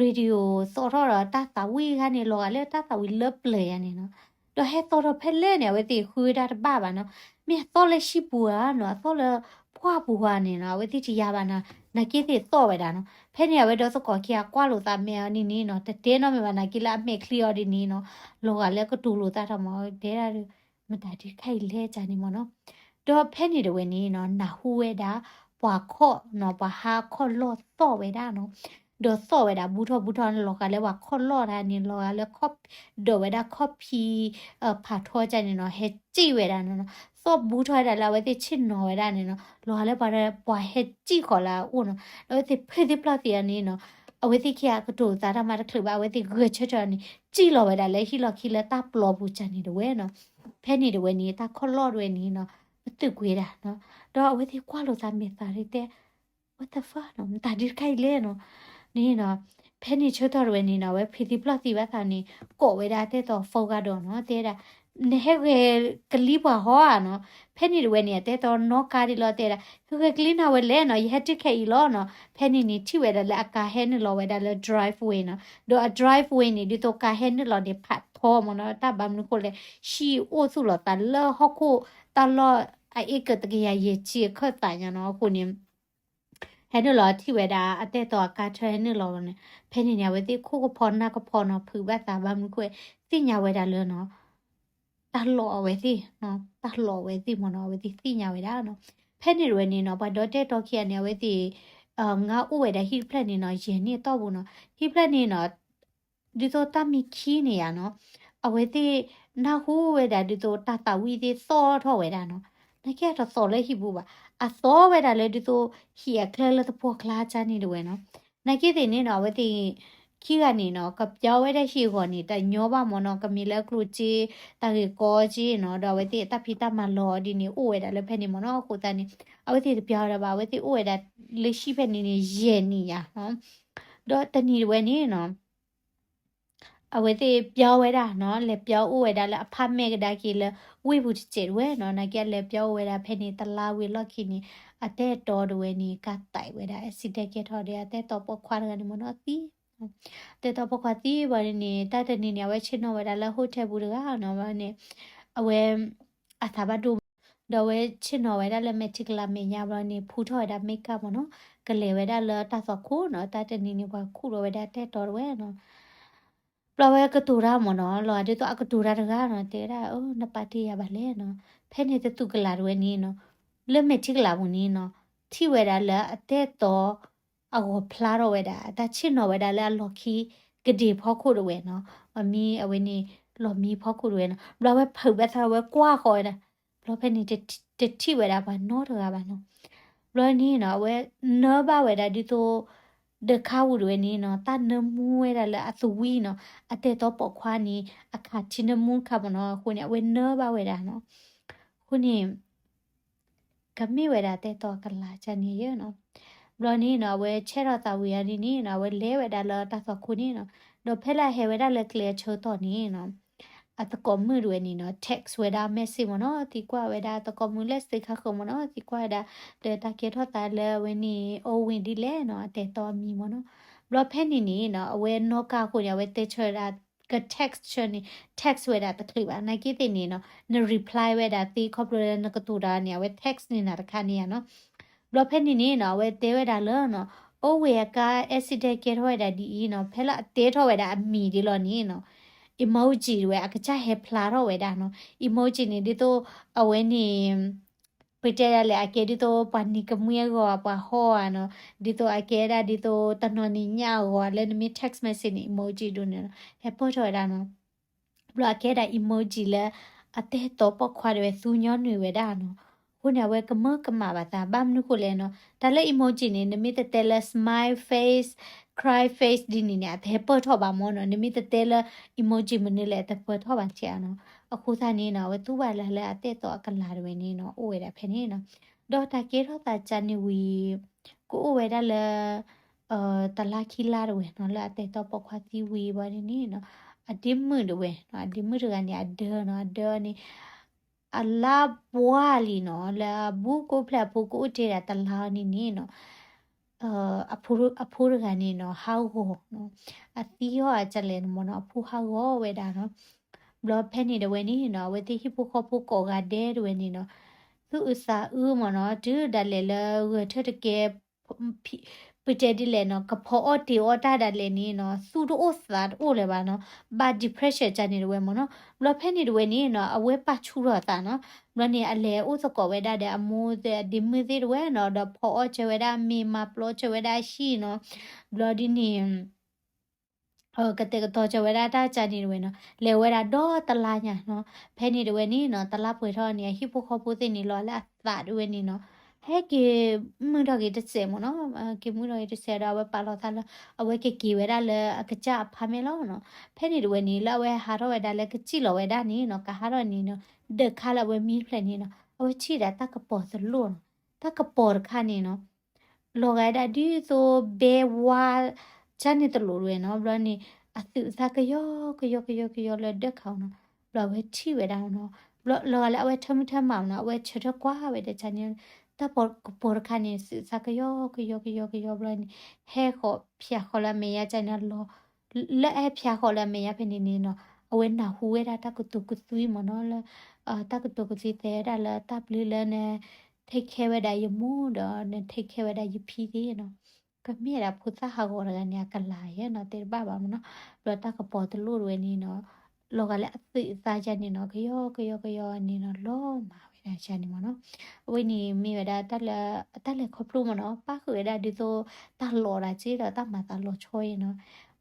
radio သီၣ်ထီၣ်ဒီးတၢ်သးဝံၣ်တခါန့ၣ် လီၤဂာ်လၢတၢ်သးဝံၣ်လၢပျၢၤယါန့ၣ်နီၤ. ဒီးဟဲသီၣ်ထီၣ်ဖဲလဲၣ်န့ၣ် အဝဲသ့ၣ်ဃုဝဲဒၣ်တဘၣ်ဘၣ်နီၤ. မ့ၢ်အသီၣ်လၢဟံၣ်ပူၤဧါနီၤ အသီၣ်လၢပှၢ်ပူၤဧါန့ၣ်နီၤ အဝဲသ့ၣ်တယါဘၣ်နီၤ နာ်က့သ့ၣ်သီၣ်ဝဲဒၣ်နီၤ. ဖဲန့ၣ် အဝဲဒီသကိးခံဂၤကွၢ်လိာ်သးမဲာ်အီၤဒ်န့ၣ်နီၤ တတဲနီတမံၤဘၣ် နာ်က့လၢအမဲာ်ချံအီၤဒ်န့ၣ်နီၤ လီၤဂာ်လၢကတိၤလိာ်သးထီၣ်မး တဲဒၣ်ဒီး မတၤဒုးခါအံၤလဲၣ်ကန့ၣ်မ့ၢ်နီၤ. ဒီးဖဲန့ၣ်တဝဲန့ၣ်နီၤ နၢ်ဟူဝဲဒၣ် ပှၤခီၣ်နီၤ ပှၤဟးအခီၣ်လီၢ်သီၣ်ဝဲဒၣ်နီၤ. ဒီးသီၣ်ဝဲဒၣ်ဘူးထီၣ်ဘူးထီၣ်န့ၣ် လီၤဂာ်လၢပှၤခီၣ်လီၢ်တၢ်န့ၣ် လီၤဂာ်လၢခီၣ် ဒိးဝဲဒၣ်ခီၣ်ဖံး ဖးထီကန့ၣ်နီၤ ဟဲစံၣ်ဝဲဒၣ်နီၤ. သီၣ်ဘူးထီၣ်ဝဲဒၣ်လၢအဝဲသ့ၣ်ဆ့ၣ်နီၤဝဲဒၣ်န့ၣ်နီၤ လီၤဂာ်လၢပှၤဟဲစံၣ်ဃီၤလၢအအိၣ်နီၤ. ဒီးအဝဲသ့ၣ်ဖုးသံပျီၢ်သံအီၤန့ၣ်နီၤ အဝဲသ့ၣ်ခံဂၤကတိၤသးတၢ်မၤတချုးဘၣ် အဝဲသ့ၣ်ဂဲၤဆၢထၢၣ်န့ၣ် စံၣ်လီၤဝဲဒၣ်လၢဟံၣ်လီၢ်ခံလၢတၢ်ပျီပူၤကန့ၣ်တဝဲနီၤ. ဖဲန့ၣ်တဝဲန့ၣ် တၢ်ခီၣ်လီၢ်တဝဲန့ၣ်နီၤ ပသုးကွံာ်ဝဲဒၣ်နီၤ. ဒီးအဝဲသ့ၣ်ကွၢ်လိာ်သးမဲာ်သးဒ်တဲ what the fuck နီၤ မတၤဒုးတခါအံၤလဲၣ်နီၤ. န့ၣ်နီၤ ဖဲန့ၣ်ဆၢကတီၢ်တဝဲန့ၣ်နီၤ အဝဲဖုးသံပျီၢ်သံဘၣ်သးန့ၣ် ကိးဝဲဒၣ်အတဲတီ phone ကဒီးနီၤ တဲဒၣ် နဟဲဂဲၤကလံပှၤဟီဧါနီၤ. ဖဲန့ၣ်တဝဲန့ၣ် အတဲတီနီၣ်ကါဒ်လီၤ တဲဒၣ် ဟဲဂဲၤကလံနၤဝဲလဲၣ်နီၤ ယဟဲတုၤခဲအံၤလီၤနီၤ. ဖဲန့ၣ်န့ၣ် ထံၣ်ဝဲဒၣ်လၢအကါဟဲနုာ်လီၤဝဲဒၣ်လၢ driveway နီၤ. ဒီးအ driveway န့ၣ် ဒ်သိးကါဟဲနုာ်လီၤန့ၣ် ဖးထီမ့ၢ်နီၤ တၢ်ဘၣ်မနုၤဃိလဲၣ် ဟံၣ်အိၣ်သူၣ်လီၤသးလၢဟီၣ်ခိၣ်တၢ်လီၢ် အ acre တကယၤယဲၢ်ဆံအခၢၣ်သးညါနီၤ. အဃိန့ၣ် ဟဲနုာ်လီၤထံၣ်ဝဲဒၣ် အတဲတီအကါထၢဟဲနုာ်လီၤန့ၣ် ဖဲန့ၣ်န့ၣ် အဝဲသ့ၣ်ခိၣ်ကဖီနၢ်ကဖီနီၤ ဖုးဘၣ်သးဘၣ်မနုၤဃိ သ့ၣ်ညါဝဲဒၣ်လၢနီၤ တၢ်လီၢ်အဝဲသ့ၣ် တၢ်လီၢ်အဝဲသ့ၣ်မ့ၢ်နီၤ အဝဲသ့ၣ်သ့ၣ်ညါဝဲဒၣ်နီၤ. ဖဲန့ၣ်တဝဲန့ၣ်နီၤ ပှၤဒီတဲတီခံဂၤန့ၣ် အဝဲသ့ၣ် ငါအိၣ်ဝဲဒၣ်ဟံၣ်တဖျၢၣ်န့ၣ်နီၤ ယဲၢ်နံၣ်အတီၢ်ပူၤနီၤ ဟံၣ်ဖျၢၣ်န့ၣ်နီၤ ဒ်သိးတၢ်မ့ၢ်ခံန့ၣ်ယါနီၤ အဝဲသ့ၣ်နၢ်ဟူဝဲဒၣ်ဒ်သိးတၢ်သးဝံၣ်သ့ၣ်သီၣ်ထီၣ်ဝဲဒၣ်နီၤ. နာ်က့အတသီၣ်လၢဟံၣ်ပူၤဘၣ် အသီၣ်ဝဲဒၣ်လၢဒ်သိးဟံၣ်အချၢလၢသပှၢ်ကျါကန့ၣ်တဝဲနီၤ. နာ်က့သ့ၣ်န့ၣ်နီၤ အဝဲသ့ၣ် ခံဂၤန့ၣ်နီၤ ကပျီဝဲဒၣ်ဟံၣ်အဂီၢ်န့ၣ် တညီဘၣ်မ့ၢ်နီၤ ကမ့ၢ်လၢကျိၣ်စ့ တၢ်ဂ့ၢ်ကီစ့နီၤ ဒီးအဝဲသ့ၣ်တၢ်ဖံးတၢ်မၤလီၤဒ်န့ၣ် အိၣ်ဝဲဒၣ်လၢဖဲန့ၣ်မ့ၢ်နီၤ. အဃိသတးန့ၣ် အဝဲသ့ၣ်တပျီဝဲဒၣ်ဘၣ် အဝဲသ့ၣ်အိၣ်ဝဲဒၣ်လၢဟံၣ်ဖဲန့ၣ်န့ၣ် ယဲၢ်နံၣ်ယါနီၤ. ဒီးတနံၤတဝဲန့ၣ်နီၤ အဝဲသ့ၣ်ပျီဝဲဒၣ်နီၤ လဲၤပျီအိၣ်ဝဲဒၣ်လၢ apartment ကဒါက့ၤလၢ ဝ့ၢ်ပူၤတစဲးတဝဲနီၤ. နာ်က့အလဲၤပျီအိၣ်ဝဲဒၣ်ဖဲန့ၣ် တလါဝံၤလီၢ်ခံန့ၣ် အတဲတီတဝဲန့ၣ် ကါသံဝဲဒၣ် accident ကဲထီၣ်ဒီး အတဲတီပိာ်ခွါတဂၤန့ၣ်မ့ၢ်နီၤ သံ တဲတီပိာ်ခွါသံဘၣ်န့ၣ် တၢ်တနံၤန့ၣ် အဝဲဆ့ၣ်နီၤဝဲဒၣ်လၢ hotel ပူၤတဂၤနီၤ ဘၣ်န့ၣ် အဝဲ အသးဘၣ်ဒိ ဒီးအဝဲဆ့ၣ်နီၤဝဲဒၣ်လၢမဲာ်ထံကလၤမဲာ်ညါ ဘၣ်န့ၣ် ဖူထီၣ်ဝဲဒၣ် makeup မ့ၢ်နီၤ ကလဲၤဝဲဒၣ်လၢတၢ်သွၣ်ခိၣ်နီၤ တၢ်တနံၤန့ၣ် ပှၤခူၣ်လီၤဝဲဒၣ်တဲတီတဝဲနီၤ ဘျီဝဲကတိၤတၢ်မ့ၢ်နီၤ လီၤဒ်သိးအကတိၤတၢ်တဂၤနီၤ တဲဝဲဒၣ် နပာ်တ့ၢ်ယၤဘၣ်လဲၣ်နီၤ ဖဲန့ၣ်တသူၣ်ကလၤတဝဲန့ၣ်နီၤ လၢမဲာ်ထံကလၤပူၤန့ၣ်နီၤ ထံၣ်ဝဲဒၣ်လၢအတဲတီ အဂီၤဖျါထီၣ်ဝဲဒၣ် တၢ်ဆ့ၣ်နီၤဝဲဒၣ်လၢအလီၢ်ခံကဒ့ၢ်ဖီခိၣ်တဝဲနီၤ အမံၤအဝဲန့ၣ် လီၢ်မံဖီခိၣ်တဝဲနီၤ ဘျီဝဲဖုးဘၣ်သးဝဲကွၢ်ဃီၤဝဲဒၣ် ဘျီဖဲန့ၣ် တထံၣ်ဝဲဒၣ်ပှၤနီတဂၤဘၣ်နီၤ ဘျီန့ၣ်နီၤ အဝဲနၢဘၣ်ဝဲဒၣ်ဒ်သိး ဒီးခါဝူၤတဝဲန့ၣ်နီၤ တၢ်နၢမူဝဲဒၣ်လၢအသဝံနီၤ အတဲတီပိာ်ခွါန့ၣ် အခးထံနၢမူတခါမ့ၢ်နီၤ အဃိန့ၣ် အဝဲနၢဘၣ်ဝဲဒၣ်နီၤ အဃိန့ၣ် ကမ့ၢ်ဝဲဒၣ်တဲတီကလၤကန့ၣ်ယဲနီၤ ဘျီန့ၣ်နီၤ အဝဲဆဲးထီၣ်သးဝံၤအီၤန့ၣ်နီၤ အဝဲလဲၤဝဲဒၣ်လၢတၢ်သွၣ်ခိၣ်န့ၣ်နီၤ, ဒီးဖဲလၢအဟဲဝဲဒၣ်လၢကျဲအဆၢကတီၢ်န့ၣ်နီၤ အသကိးမုၣ်တဝဲန့ၣ်နီၤ text ဝဲဒၣ် message မ့ၢ်နီၤ, သံကွၢ်ဝဲဒၣ်သကိးမုၣ်လၢစ့ခါဃၢၤမ့ၢ်နီၤ, သံကွၢ်ဝဲဒၣ် ဒီးတၢ်ကဲထီၣ်သးလၢအဝဲန့ၣ် အိၣ်ဝ့ၢ်ဒ်လဲၣ်နီၤ, အတဲတီအမံၤမ့ၢ်နီၤ. ဘျီဖဲန့ၣ်န့ၣ်နီၤ အဝဲနီၢ်ကါအဃိန့ၣ် အဝဲတဲဆၢဝဲဒၣ် က text ဆၢန့ၣ် text ဝဲဒၣ်တချုးဘၣ်, နာ်က့သ့ၣ်န့ၣ်နီၤ န reply ဝဲဒၣ်သ့ခီဖျိလၢနကတိၤတၢ်န့ၣ် အဝဲ text န့ၢ်နၤတခါန့ၣ်ဧါနီၤ. ဘျီဖဲန့ၣ်န့ၣ်နီၤ အဝဲတဲဝဲဒၣ်လၢနီၤ အိၣ်ဝ့ၢ်အကါ accident ကဲထီၣ်ဝဲဒၣ်ဒ်အံၤနီၤ, ဖဲလၢအတဲထီၣ်ဝဲဒၣ်အမံၤဒ်လီၤန့ၣ်နီၤ emoji တဝဲ အကစၢ်ဟဲဖျါထီၣ်ဝဲဒၣ်နီၤ, emoji န့ၣ် ဒ်သိးအဝဲန့ၣ် ပတဲဒၣ်လဲာ် အကဲဒ်သိးပှၤနံၤကမှံအဂီၤ ပှၤဟီဧါနီၤ, ဒ်သိးအကဲဒၣ်ဒ်သိးတနီၤနံၤညၣ်အဂီၤ လၢနမ့ၢ် text message န့ၣ် emoji ဒိၣ်န့ၣ်နီၤ ဟဲပၢၢ်ထီၣ်ဝဲဒၣ်နီၤ. ဘျီအကဲဒၣ် emoji လၢ အတၢ်အဲၣ်တီပိာ်ခွါတဝဲ သူညီနုၢ်ဝဲဒၣ်နီၤ. အဃိန့ၣ် အဝဲကမၢကမၣ်ဘၣ်သး ဘၣ်မနုၤဃိလဲၣ်နီၤ, တၢ်လၢ emoji န့ၣ် နမ့ၢ်တတဲလၢ smile face, cry face ဒ်န့ၣ်န့ၣ် အတဟဲပၢၢ်ထီၣ်ဘၣ်မ့ၢ်နီၤ, နမ့ၢ်တတဲလၢ emoji မနုၤလဲၣ် အတပၢၢ်ထီၣ်ဘၣ်ဆဲးနီၤ. အဃိသတးန့ၣ်နီၤ အဝဲသူၣ်ဘၣ်လၢ်လၢအတၢ်အဲၣ်တီအကလၤတဝဲန့ၣ်နီၤ အိၣ်ဝဲဒၣ်ဖဲန့ၣ်နီၤ. ဒီးတၢ်ကဲထီၣ်သးကၢ်န့ၣ်ဝံၤ ကအိၣ်ဝဲဒၣ်လၢ တလါခံလါတဝဲနီၤ လၢအတၢ်အဲၣ်တီပိာ်ခွါသံဝံၤဘၣ်န့ၣ်နီၤ, အဒ့မုၣ်တဝဲနီၤ, အဒ့မုၣ်တဂၤန့ၣ် အဒၢနီၤ, အဒၢအီၤန့ၣ် အလါပှၢ်လံနီၤ, လၢအဘူးကအိၣ်ဖျဲၣ်အဖိကအိၣ်တ့ၢ်ဒၣ်တလါအီၤန့ၣ်န့ၣ်နီၤ, အဖိတဂၤန့ၣ်နီၤ ဟးဂီၤနီၤ, အသံအီၤအကလဲၣ်န့ၣ်မ့ၢ်နီၤ အဖိဟးဂီၤဝဲဒၣ်နီၤ. ဘျီဖဲန့ၣ်တဝဲန့ၣ်နီၤ အဝဲသ့ၣ်ဟံၣ်ဖိဃီဖိကိးဂၤဒဲးတဝဲန့ၣ်နီၤ သူၣ်အုးသးအုးမ့ၢ်နီၤ တုၤဒၣ်လဲာ်လၢဂဲၤထၢၣ်တကဲ ပတဲဒ်လဲၣ်နီၤ ကဖီအီၣ်တ့ၤအီၣ်တၢ်ဒၣ်လဲာ်န့ၣ်နီၤ သူၣ်တအိၣ်သးတအိၣ်လၢၤဘၣ်နီၤ, ဘၣ် depression ကၢ်န့ၣ်တဝဲမ့ၢ်နီၤ. ဘျီဖဲန့ၣ်တဝဲန့ၣ်နီၤ အဝဲပာ်ဆူၣ်ထီၣ်အသးနီၤ. ဘျီန့ၣ် အလဲၤအိၣ်သကိးဝဲဒၣ်ဒီးအမိၢ်သ့ၣ်အဒ့မုၣ်သ့ၣ်တဝဲနီၤ ဒီးဖီအီၣ်စၢၤဝဲဒၣ်မ့ၤ မၤပျီစၢၤဝဲဒၣ်ဟံၣ်နီၤ. ဘျီဒ်န့ၣ် ကတဲာ်ကတီၤစၢၤဝဲဒၣ်တၢ်ကၢ်န့ၣ်တဝဲနီၤ လဲၤဝဲဒၣ်ဒီတလါညါနီၤ. ဖဲန့ၣ်တဝဲန့ၣ်နီၤ တလါပှဲၤထီၣ်န့ၣ် အဟံၣ်ဖိဃီဖိသ့ၣ်န့ၣ် လီၤလၢအသးတဝဲန့ၣ်နီၤ ဟဲက့ၤမုၢ်ထီၣ်က့ၤတစဲးမ့ၢ်နီၤ. က့ၤမုၢ်ထီၣ်က့ၤတစဲးဒီး အဝဲပာ်လီၤသးလၢ အဝဲကက့ၤဝဲဒၣ်လၢအကစၢ်အဖါမဲာ်လီၤနီၤ. ဖဲန့ၣ်တဝဲန့ၣ် လၢအဝဲဟးထီၣ်ဝဲဒၣ်လၢကစံၣ်လီၤဝဲဒၣ်န့ၣ်နီၤ ကဟးထီၣ်န့ၣ်နီၤ ဒၢးခါလၢအဝဲမံတဖျၢၣ်န့ၣ်နီၤ အဝဲထံၣ်ဒၣ်တၢ်ကပီၤတလိၣ်နီၤ. တၢ်ကပီၤတခါန့ၣ်နီၤ လီၤဂာ်ဒၣ်ဒ်သိးဘဲဝါ ကၢ်န့ၣ်တလိၣ်တဝဲနီၤ. ဘျီန့ၣ် အသူၣ်အသးကယီကယီကယီကယီလၢဒၢးခါနီၤ. ဘျီအဝဲထံၣ်ဝဲဒၣ်နီၤ ဘျီလီၤဂာ်လၢအဝဲထၢမုၢ်ထၢမးနီၤ အဝဲဆၢထၢၣ်ကွၢ်ဝဲဒၣ်ကၢ်န့ၣ် တၢ်ကပီၤတခါန့ၣ် သူၣ်အသးကယီကယီကယီကယီဘျီန့ၣ် ဟဲဃီၤဖၠးဃီၤလၢအမဲာ်ညါကၢ်န့ၣ်လီၤ လၢအဟဲဖၠးဃီၤလၢအမဲာ်ညါဖဲန့ၣ်န့ၣ်နီၤ အဝဲနၢ်ဟူဝဲဒၣ်တၢ်ကတိၤကသွံမ့ၢ်နီၤ လၢ တၢ်ကတိၤကသွံတဲဝဲဒၣ်လၢတၢ်ဘျုးလၢန take care ဝဲဒၣ်ယမိၢ်ဒီး န take care ဝဲဒၣ်ယဖံသ့ၣ်နီၤ. ကမ့ၢ်ဒၣ်ဖိသၣ်ဟးဂီၤတဂၤန့ၣ် အကလၤယဲနီၤ တဲတဘၣ်ဘၣ်မ့ၢ်နီၤ. ဘျီတၢ်ကပီၤတလိၣ်တဝဲန့ၣ်နီၤ လီၤဂာ်လၢအသူၣ်အသးယါန့ၣ်နီၤ ကယီကယီကယီန့ၣ်နီၤ လီၤမၢ်ဝဲဒၣ်ယါန့ၣ်မ့ၢ်နီၤ. အဝဲန့ၣ်မ့ၢ်ဝဲဒၣ်တၢ်လၢ အတၢ်လဲၤခီဖျိမ့ၢ်နီၤ ပၣ်ဃုာ်ဝဲဒၣ်ဒ်သိး တၢ်လီၤတၢ်က့ဒီးတၢ်မၤသးလီၤဆီအံၤနီၤ.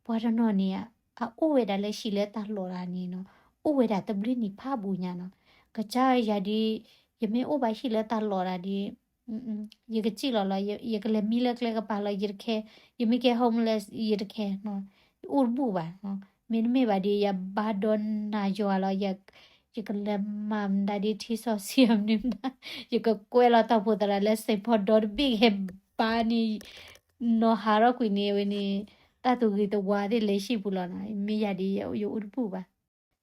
ပှၤတနီၤန့ၣ် အအိၣ်ဝဲဒၣ်လၢဟံၣ်လၢတၢ်လီၤတၢ်န့ၣ်နီၤ အိၣ်ဝဲဒၣ်တဘျုးနံၣ်ဖးဘူးညါနီၤ. ကစၢ်ယၤဒ် ယမ့ၢ်အိၣ်ဘၣ်ဟံၣ်လၢတၢ်လီၤတၢ်ဒ် ယကစံၣ်လီၤလီၤ ယကလဲၤမံလၢကျဲကပၤလီၤ ယတခဲ, ယမ့ၢ်ကဲ homeless ယတခဲနီၤ ယအိၣ်တဘူၣ်ဘၣ်. မ့တမ့ၢ်ဘၣ်ဒီး ယဘါဒီးနၤယွၤလီၤ ယကလဲၤမၤမတၤဒ်ထံစီဆှံမနုၤမတၤ ယကကွဲးလီၤတၢ်ဖိသရၣ်လၢ စ့ၣ်ဖီဒီတဘ့ၣ်ကဟဲဘါန့ၣ် နီၤဟးထီၣ်ကွံာ်န့ၣ်ဝဲန့ၣ် တၢ်သူၣ်ဂ့ၤသဝါသ့ၣ်လဲၤဟံၣ်ပူၤလီၤနီၤ. မ့ၢ်ယၤဒ်ယအိၣ်တဘူၣ်ဘၣ်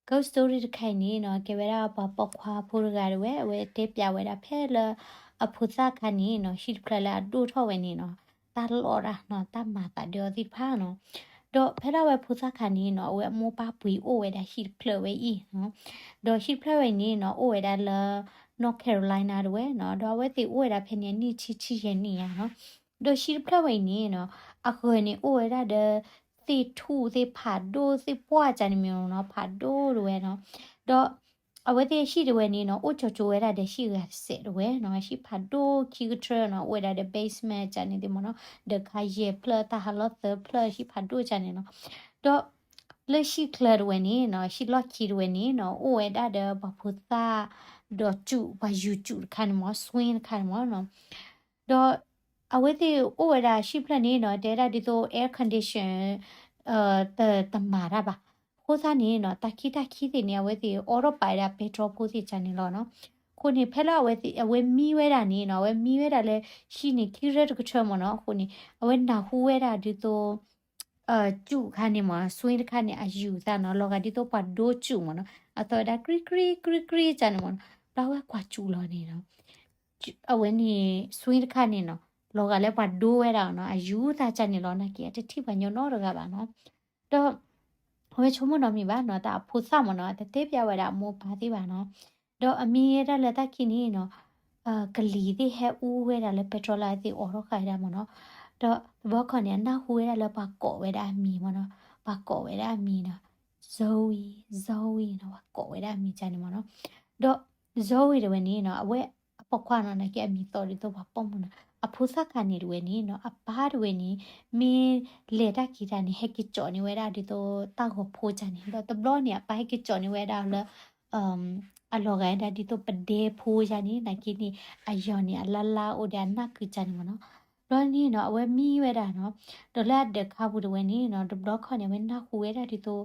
Ghost story တခါအံၤန့ၣ်နီၤ ကဲဝဲဒၣ်ပှၤပိာ်ခွါဖိတဂၤတဝဲ အဝဲတဲပျးဝဲဒၣ်ဖဲလၢအဖိသၣ်ခါန့ၣ်နီၤ ဟံၣ်တဖျၢၣ်လၢအဒိၣ်ထီၣ်ဝဲန့ၣ်နီၤ တၢ်လီၤတၢ်နီၤ တၢ်မၤသးဒ်အီၤသ့ၣ်တဖၣ်နီၤ. ဒီးဖဲဒၣ်ဝဲဖိသၣ်ခါန့ၣ်နီၤ အဝဲအမိၢ်ပၢ်ပှ့ၤအိၣ်ဝဲဒၣ်ဟံၣ်တဖျၢၣ်ဝဲအံၤနီၤ ဒီးဟံၣ်တဖျၢၣ်ဝဲအံၤန့ၣ်နီၤ အိၣ်ဝဲဒၣ်လၢ North Carolina တဝဲနီၤ ဒီးအဝဲသ့ၣ်အိၣ်ဝဲဒၣ်ဖဲန့ၣ် အနံၣ်ဆံဆံယဲၢ်နံၣ်ညါနီၤ. ဒီးဟံၣ်တဖျၢၣ်ဝဲအံၤန့ၣ်နီၤ အဂၢၤန့ၣ်အိၣ်ဝဲဒၣ်ဒီး သ့ၣ်ထူၣ်သ့ၣ်ဖးဒိၣ်သ့ၣ်ပှၢ်ကၢ်န့ၣ်မ့ၢ်နီၤ ဖးဒိၣ်တဝဲနီၤ. ဒီးအဝဲသ့ၣ်ဟံၣ်တဝဲန့ၣ်နီၤ အိၣ်ကၠီၤကၠိဝဲဒၣ်ဒီးဟံၣ်ဂၤတစဲးတဝဲနီၤ ဟံၣ်ဖးဒိၣ်ခံကထြၢနီၤ အိၣ်ဝဲဒၣ်ဒီး basement ကၢ်န့ၣ်သ့ၣ်မ့ၢ်နီၤ ဒီးခါယဲၢ်ဖျၢၣ် တၢ်ဟးလီၢ်သၢဖျၢၣ် ဟံၣ်ဖးဒိၣ်ကၢ်န့ၣ်နီၤ. ဒီးလၢဟံၣ်ချၢတဝဲန့ၣ်နီၤ ဟံၣ်လီၢ်ခံတဝဲန့ၣ်နီၤ အိၣ်ဝဲဒၣ်ဒီးပှၤဖိသၣ် ဒီးစူး ပှၤယူၤစူးတခါန့ၣ်မ့ၢ် swing တခါန့ၣ်မ့ၢ်နီၤ. ဒီးအဝဲသ့ၣ်အိၣ်ဝဲဒၣ်ဟံၣ်ဖျၢၣ်န့ၣ်နီၤ တဲဒၣ်ဒ်သိး air condition တ တမၤတၢ်ဘၣ်. အဃိသတးန့ၣ်နီၤ တၢ်ခံတၢ်ခံသ့ၣ်န့ၣ် အဝဲသ့ၣ်အိးထီၣ်ပာ်ဝဲဒၣ်ပဲတြီဖိသ့ၣ်ကၢ်န့ၣ်လီၤနီၤ. အဃိ အဃိန့ၣ် ဖဲလၢအဝဲသ့ၣ် အဝဲမံဝဲဒၣ်န့ၣ်နီၤ, အဝဲမံဝဲဒၣ်လၢဟံၣ်န့ၣ် ခံရဲၣ်တကထၢမ့ၢ်နီၤ. အဃိန့ၣ် အဝဲနၢ်ဟူဝဲဒၣ်ဒ်သိး စူၣ်ခါန့ၣ်မ့ၢ် swing တခါန့ၣ် အယူၤသးနီၤ, လီၤဂာ်ဒ်သိးပှၤဒိစူၣ်မ့ၢ်နီၤ, အသီၣ်ဝဲဒၣ် ကြံကြံကြံကြံ ကန့ၣ်မ့ၢ်နီၤ. ဘျီအဝဲကွၢ်စူၣ်လီၤန့ၣ်နီၤ, အဝဲန့ၣ် swing တခါန့ၣ်နီၤ, လီၤဂာ်လၢပှၤဒိဝဲဒၣ်နီၤ, အယူၤသးကန့ၣ်လီၤ. နာ်က့ အတထံၣ်ပှၤညီနီတဂၤဘၣ်နီၤ. ဒီး အဝဲဆိကမိၣ်နီတမံၤဘၣ်နီၤ, တၢ်အဖိသၣ်မ့ၢ်နီၤ, အတတဲပျးဝဲဒၣ်အမိၢ်ပၢ်သ့ၣ်ဘၣ်နီၤ. ဒီးအမံဝဲဒၣ်လၢတၢ်ခံန့ၣ်နီၤ, ကလံၤသ့ၣ်ဟဲအူဝဲဒၣ်လၢပဲတြီလၢအသ့ၣ်အိးထီၣ်ဃာ်ဝဲဒၣ်မ့ၢ်နီၤ. ဒီးတဘျီခီန့ၣ် အနၢ်ဟူဝဲဒၣ်လၢပှၤကိးဝဲဒၣ်အမံၤမ့ၢ်နီၤ, ပှၤကိးဝဲဒၣ်အမံၤနီၤ, Zoe, Zoe နီၤ, ပှၤကိးဝဲဒၣ်အမံၤကန့ၣ်မ့ၢ်နီၤ. ဒီး Zoe တဝဲန့ၣ်နီၤ, အဝဲအပိာ်ခွါနီၤ, နာ်က့အမံၤသီၣ်ဒ်သိးပှၤပိာ်မုၣ်နီၤ, အဖိသၣ်ခါန့ၣ်တဝဲန့ၣ်နီၤ, အပၢ်တဝဲန့ၣ် မ့ၢ်လဲၤတၢ်က့ၤတၢ်န့ၣ် ဟဲက့ၤကၠီၣ်န့ၢ်ဝဲဒၣ်ဒ်သိးတၢ်ဂီၤဖိကန့ၣ်, ဒီးတဘျီန့ၣ် အပၢ်ဟဲက့ၤကၠီၣ်န့ၢ်ဝဲဒၣ်လၢ အလီၤဂာ်ဝဲဒၣ်ဒ်သိးပဒဲဖိယါန့ၣ်, နာ်က့န့ၣ် အယီၤန့ၣ် အလါလါအိၣ်ဒီးအနၢ်ကုၤကန့ၣ်မ့ၢ်နီၤ. ဘျီန့ၣ်နီၤ အဝဲမံဝဲဒၣ်နီၤ, ဒီးလၢအဒၢးခါပူၤတဝဲန့ၣ်နီၤ, တဘျီခီန့ၣ် အဝဲနၢ်ဟူဝဲဒၣ်ဒ်သိး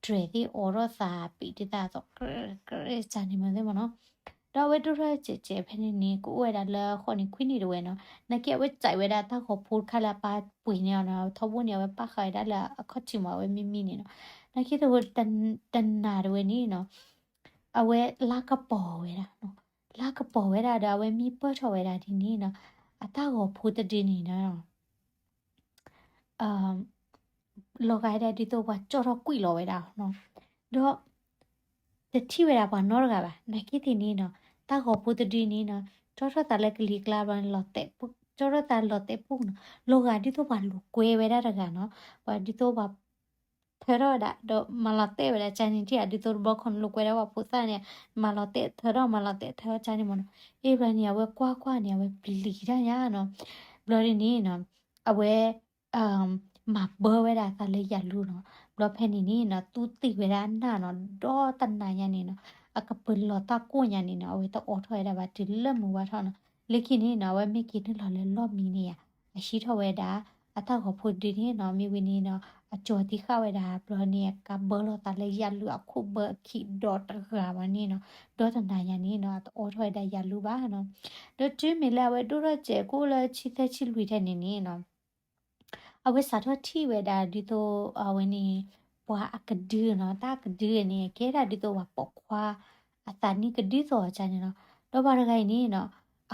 တြဲၤသ့ၣ်အိးထီၣ်သး ပံာ်တသးသိး ကြၢးကြၢးကန့ၣ်မ့ၢ်သ့ၣ်မ့ၢ်နီၤ. ဒီးအဝဲဒိၣ်ထီၣ်စဲးစဲးဖဲန့ၣ်န့ၣ် ကအိၣ်ဝဲဒၣ်လၢဃိးနံၣ်ခွံနံၣ်တဝဲနီၤ, နာ်က့အဝဲစံးဝဲဒၣ်တၢ်ဂီၤဖိတခါလၢအပၢ်ပှ့ၤန့ၢ်အီၤနီၤ, ထီဘိန့ၣ် အဝဲပာ်ဃာ်ဝဲဒၣ်လၢအခီၣ်ထံးမ့ၢ် အဝဲမံမံန့ၣ်နီၤ. နာ်က့တဝဲ တနၤတဝဲန့ၣ်နီၤ အဝဲလါကပီၤဝဲဒၣ်နီၤ, လါကပီၤဝဲဒၣ်ဒီး အဝဲမံပၢၢ်ထီၣ်ဝဲဒၣ်ဒ်န့ၣ်နီၤ, အတၢ်ဂီၤဖိတဒုန့ၣ်နီၤ လီၤဂာ်ဝဲဒၣ်ဒ်သိးပှၤကၠီၣ်ထီၣ်ကွံာ်လီၤဝဲဒၣ်နီၤ, ဒီး တထံၣ်ဝဲဒၣ်ပှၤနီတဂၤဘၣ်. နာ်က့သ့ၣ်န့ၣ်နီၤ, တၢ်ဂီၤဖိတဒုန့ၣ်နီၤ, ကၠီၣ်ထီၣ်သးလၢကလံၤကျါဘျီန့ၣ် လီၤတဲာ်ပူၤ, ကၠီၣ်ထီၣ်သးလီၤတဲာ်ပူၤနီၤ, လီၤဂာ်ဒ်သိးပှၤလိာ်ကွဲဝဲဒၣ်တဂၤနီၤ, ပှၤဒ်သိးပှၤ ထၢထီၣ်ဝဲဒၣ် ဒီးမၤလီၤတဲာ်ဝဲဒၣ်ကန့ၣ်ထံၣ်ဧါ, ဒ်သိးတဘျီခီန့ၣ်လိာ်ကွဲဒၣ်ပှၤဖိသၣ်န့ၣ် မၤလီၤတဲာ်ထၢထီၣ် မၤလီၤတဲာ်ထၢထီၣ်ကန့ၣ်မ့ၢ်နီၤ. အ့ၣ် ဘျီန့ၣ် အဝဲကွၢ်ကွၢ်န့ၣ် အဝဲပျံၤတၢ်ညါနီၤ. ဘျီဒ်န့ၣ်နီၤ အဝဲ မၤဘၢဝဲဒၣ်အသးလၢယၤလူနီၤ. ဘျီဖဲန့ၣ်န့ၣ်နီၤ သူသ့ၣ်ဝဲဒၣ်အနၢ်နီၤ, ဒီတနၤညါန့ၣ်နီၤ အကပၢၤလီၤတၢ်ကိၢ်ညါန့ၣ်နီၤ အဝဲတအိးထီၣ်ဝဲဒၣ်ဘၣ် တုၤလၢမုၢ်ဝါထီၣ်နီၤ. လၢခံန့ၣ်နီၤ အဝဲမ့ၢ်က့ၤနုာ်လီၤလၢလီၢ်မံန့ၣ်ဧါ, အဟံးထီၣ်ဝဲဒၣ် အတၢ်ဂီၤဖိဒုန့ၣ်နီၤ, မ့ၢ်ဝံၤန့ၣ်နီၤ အကၠီၤသံဃာ်ဝဲဒၣ် ဘျီန့ၣ် အကါဘၢလီၤသးလၢယၤလူအခိၣ်ဘၢအခံဒီတဂၤဘၣ်န့ၣ်နီၤ. ဒီတနၤညါန့ၣ်နီၤ အတအိးထီၣ်ဝဲဒၣ်ယၤလူဘၣ်နီၤ. ဒီးတုၤမ့ၢ်လၢအဝဲဒိၣ်ထီၣ်စဲးကအိၣ်လၢဆံသၢဆံလွံၢ်ထဲန့ၣ်န့ၣ်နီၤ အဝဲစးထီၣ်ထံၣ်ဝဲဒၣ်ဒ်သိး အဝဲန့ၣ် ပှၤအကဒုနီၤ, တၢ်ကဒုန့ၣ် ကဲဒၣ်ဒ်သိးပှၤပိာ်ခွါ အသးနံၣ်ကဒုသိးအီၤကန့ၣ်နီၤ. ဒီးပှၤတဂၤအံၤန့ၣ်နီၤ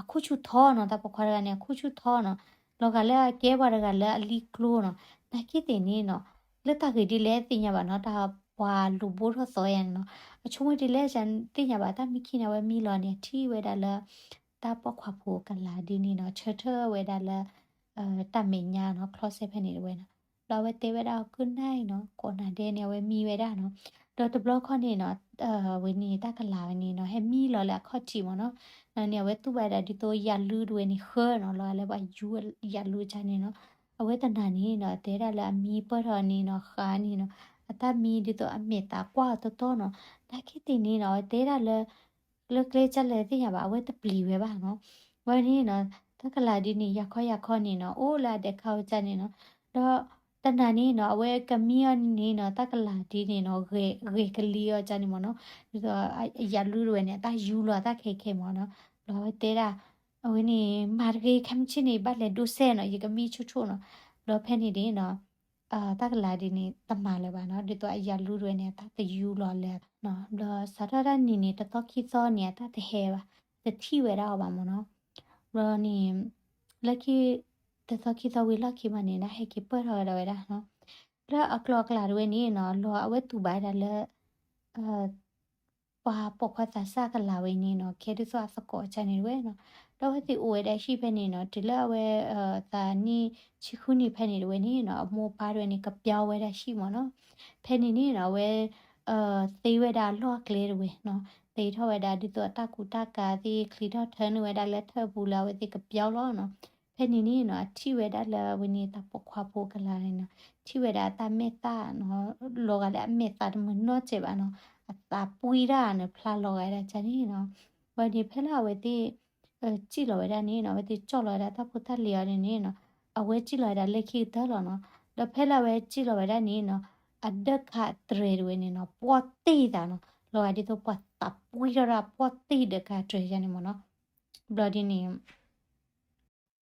အခိၣ်ဆူၣ်ထီနီၤ, တၢ်ပိာ်ခွါတဂၤန့ၣ် အခိၣ်ဆူၣ်ထီနီၤ. လီၤဂာ်လၢအကဲပှၤတဂၤလၢအလံၣ်ကျိနီၤ. နာ်က့သ့ၣ်န့ၣ်နီၤ လၢတၢ်ဂ့ၢ်ဒ်လဲၣ်သ့ၣ်ညါဘၣ်နီၤ, တၢ်ပှၤလူၤဘိထီၣ်သီယါန့ၣ်နီၤ. အဆိကမိၣ်ဒ်လဲၣ်သ့ၣ်ညါဘၣ်, တၢ်မ့ၢ်ခံန့ၣ် အဝဲမံလီၤန့ၣ် အထံၣ်ဝဲဒၣ်လၢ တၢ်ပိာ်ခွါဖိကလၤဒ်န့ၣ်နီၤ ဆၢထၢၣ်ဝဲဒၣ်လၢ တၢ်မဲာ်ညါနီၤ closet ဖဲန့ၣ်တဝဲနီၤ. ဘျီအဝဲတဲဝဲဒၣ်အီၤ good night နီၤ, ကိးနၤဒဲးန့ၣ် အဝဲမံဝဲဒၣ်နီၤ. ဒီးတဘျီခီန့ၣ်နီၤ ဝဲန့ၣ် တၢ်ကလၤဝဲန့ၣ်နီၤ ဟဲမံလီၤလၢအခီၣ်ထံးမ့ၢ်နီၤ. န့ၣ် အဝဲတူၢ်ဘၣ်ဒၣ်ဒ်သိးယၤလူတဝဲန့ၣ်ဃၢနီၤ, လီၤလၢပှၤယူၤယၤလူကန့ၣ်နီၤ. အဝဲတနၤန့ၣ်နီၤ တဲဒၣ်လၢအမံပၢၢ်ထီၣ်န့ၣ်နီၤ ဃးန့ၣ်နီၤ အတၢ်မံဒ်သိးအမဲာ်သးကွၢ်အီၤတီတီနီၤ. နာ်က့သ့ၣ်န့ၣ်နီၤ အဝဲတဲဒၣ်လၢ လၢကျဲကလဲၣ်သ့ၣ်ညါဘၣ် အဝဲတပျံၤဝဲဘၣ်နီၤ. ဝဲန့ၣ်နီၤ တၢ်ကလၤဒ်န့ၣ် ယၤခီယၤခီန့ၣ်နီၤ အိၣ်လၢအဒဲးခါဝဲကန့ၣ်နီၤ. ဒီးတနၤန့ၣ်နီၤ အဝဲကမံအီၤန့ၣ်နီၤ တၢ်ကလၤဒ်န့ၣ်နီၤ ဂဲၤကလံၤအီၤကန့ၣ်မ့ၢ်နီၤ. ဒ်သိးယၤလူတဝဲန့ၣ် အတၢ်ယူၤလီၤအတၢ်ခဲခဲမ့ၢ်နီၤ. ဘျီအဝဲတဲဒၣ် အဝဲန့ၣ် မၤတဂ့ၤ ခဲမုၢ်ဆ့ၣ်န့ၣ် ဘၣ်လဲၤဒိစဲနီၤ ယကမံဆိဆိနီၤ. ဘျီဖဲန့ၣ်ဒ်နီၤ တၢ်ကလၤဒ်န့ၣ် တမၤလၢၤဘၣ်နီၤ, ဒ်သိးအယၤလူတဝဲန့ၣ် အတၢ်တယူလီၤလၢၤနီၤ. ဘျီစးထီၣ်တၢ်နံၤန့ၣ် တသီခံသီန့ၣ် အတၢ်တဟဲဘၣ်, တထံၣ်ဝဲဒၣ်အီၤဘၣ်မ့ၢ်နီၤ. ဘျီန့ၣ် လၢခံ တသီခံသီဝံၤလီၢ်ခံမးန့ၣ် ဒၣ်ဟဲက့ၤပၢၢ်ထီၣ်ဝဲဒၣ်ဝဲဒၣ်နီၤ. လၢအကျိၤအကျဲတဝဲန့ၣ်နီၤ လီၤအဝဲတူၢ်ဘၣ်ဝဲဒၣ်လၢ ပှၤပိာ်ခွါသးစၢ်ကလၤဝဲန့ၣ်နီၤ ကဲဒ်သိးအသကိးကန့ၣ်တဝဲနီၤ. ဒီးအဝဲသ့ၣ်အိၣ်ဝဲဒၣ်ဟံၣ်ဖဲန့ၣ်နီၤ တုၤလၢအဝဲ သးနံၣ်ဆံဃုနံၣ်ဖဲန့ၣ်တဝဲန့ၣ်နီၤ အမိၢ်အပၢ်တဝဲန့ၣ် ကပျီဝဲဒၣ်ဟံၣ်မ့ၢ်နီၤ. ဖဲန့ၣ်န့ၣ်နီၤ အဝဲ သ့ဝဲဒၣ်အလီၢ်အကျဲတဝဲနီၤ, သ့ထီၣ်ဝဲဒၣ်ဒ်သိးအတၢ်ကူတၢ်ကၤသ့ၣ် ချံးထီၣ်ထၢနုာ်ဝဲဒၣ်လၢထၢၣ်ပူၤလၢအဝဲသ့ၣ်ကပျီလီၤနီၤ. ဖဲန့ၣ်န့ၣ်နီၤ အထံၣ်ဝဲဒၣ်လၢအဝဲန့ၣ်တၢ်ပိာ်ခွါဖိကလၤန့ၣ်နီၤ ထံၣ်ဝဲဒၣ်အတၢ်မဲာ်သၣ်နီၤ လီၤဂာ်လၢအမဲာ်သၣ်တမုာ်နီၢ်စဲးဘၣ်နီၤ, အသးပှံတၢ်နီၤ ဖျါလီၤဂာ်ဝဲဒၣ်ကန့ၣ်နီၤ. ဝဲန့ၣ်ဖဲလၢအဝဲသ့ၣ် စံၣ်လီၤဝဲဒၣ်န့ၣ်နီၤ အဝဲသ့ၣ်ကၠီၣ်လီၤဝဲဒၣ်တၢ်ဖိတၢ်လံၤအီၤန့ၣ်န့ၣ်နီၤ အဝဲစံၣ်လီၤဝဲဒၣ်လၢခံကတၢၢ်လီၤနီၤ. ဒီးဖဲလၢအဝဲစံၣ်လီၤဝဲဒၣ်န့ၣ်နီၤ အဒၢးခးအတြဲၤတဝဲန့ၣ်နီၤ ပှီၢ်တ့ၢ်သးနီၤ လီၤဂာ်ဒ်သိးပှၤ အသးပှံၢ်ထီၣ်ဒၣ်ပီၢ်တံၢ်ဒီးကးတြဲၤယါန့ၣ်မ့ၢ်နီၤ. ဘျီဒ်န့ၣ်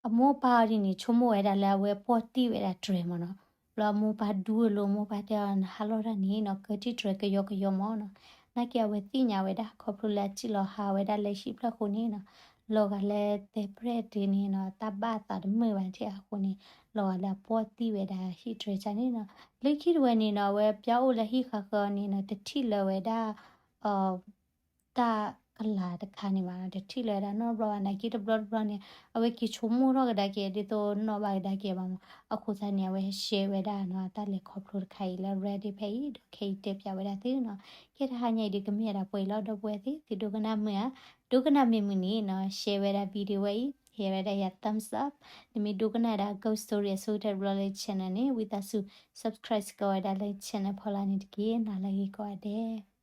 အမိၢ်ပၢ်အီၤဒ်န့ၣ် ဆိကမိၣ်ဝဲဒၣ်လၢအဝဲပီၢ်တံၢ်ဝဲဒၣ်တြဲၤမ့ၢ်နီၤ. ဘျီအမိၢ်ပၢ်ဒူအလိၤ အမိၢ်ပၢ်တဲအီၤ နဟးလီၤတၢ်န့ၣ်နီၤ ကၢထံၣ်တြဲၤကယီကယီမ့ၢ်နီၤ. နာ်က့အဝဲသ့ၣ်ညါဝဲဒၣ် ခီဖျိလၢအစံၣ်လီၤဟးဝဲဒၣ်လၢဟံၣ်ဖျၢၣ်ဃိန့ၣ်နီၤ, လီၤဂာ်လၢတဲပြဲၣ်ဒ်န့ၣ်နီၤ တၢ်ဘၣ်အသးတမုာ်ဘၣ်ထဲအဃိန့ၣ် လီၤဂာ်လၢအပီၢ်တံၢ်ဝဲဒၣ်ဟံၣ်တြဲၤကါန့ၣ်နီၤ. လၢခံတဝဲန့ၣ်နီၤ အဝဲပၠါအိၣ်လၢဟံၣ်ဃါဃၢအီၤန့ၣ်နီၤ တထံၣ်လၢၤဝဲဒၣ် တၢ်ကလၤတခါန့ၣ်ဘၣ်နီၤ တထံၣ်လၢၤဝဲဒၣ်နီတဘျီဘၣ် နာ်က့တဘျီတဘျီန့ၣ် အဝဲက့ၤဆိကမိၣ်ထီၣ်ကဒါက့ၤ ဒ်သိးနီၣ်ဘၣ်ကဒါက့ၤဘၣ်မ့ၢ် အဃိသတးန့ၣ် အဝဲ share ဝဲဒၣ်နီၤ တၢ်လဲၤခီဖျိတခါအံၤလၢ Reddit ဖဲအံၤ ဒီးခဲအံၤတဲပၠးဝဲဒၣ်သုနီၤ. ကဲတဟါညါအံၤဒုးကမ့ၢ်ဝဲဒၣ်ပှဲၤအံၤလီၤ ဒီပုၢ်ဝဲၢ်သ့ၣ် သုဒိကနၣ်မုာ်ဧါ, ဒိကနၣ်မ့ၢ်မုာ်န့ၣ်နီၤ share ဝဲဒၣ် video ဝဲအံၤ ဟ့ၣ်ဝဲဒၣ်ယၤ thumbs up, နမ့ၢ်ဒိကနၣ်ဝဲဒၣ် ghost story အဆိကတၢၢ်တဘျီလၢ channel န့ၣ် ဝံသးစူၤ subscribe စ့ၢ်ကီးဝဲဒၣ်လၢ channel ဖီလာ်န့ၣ်တက့ၢ်. နၤလၢအဂ့ၤကိးဂၤဒဲး.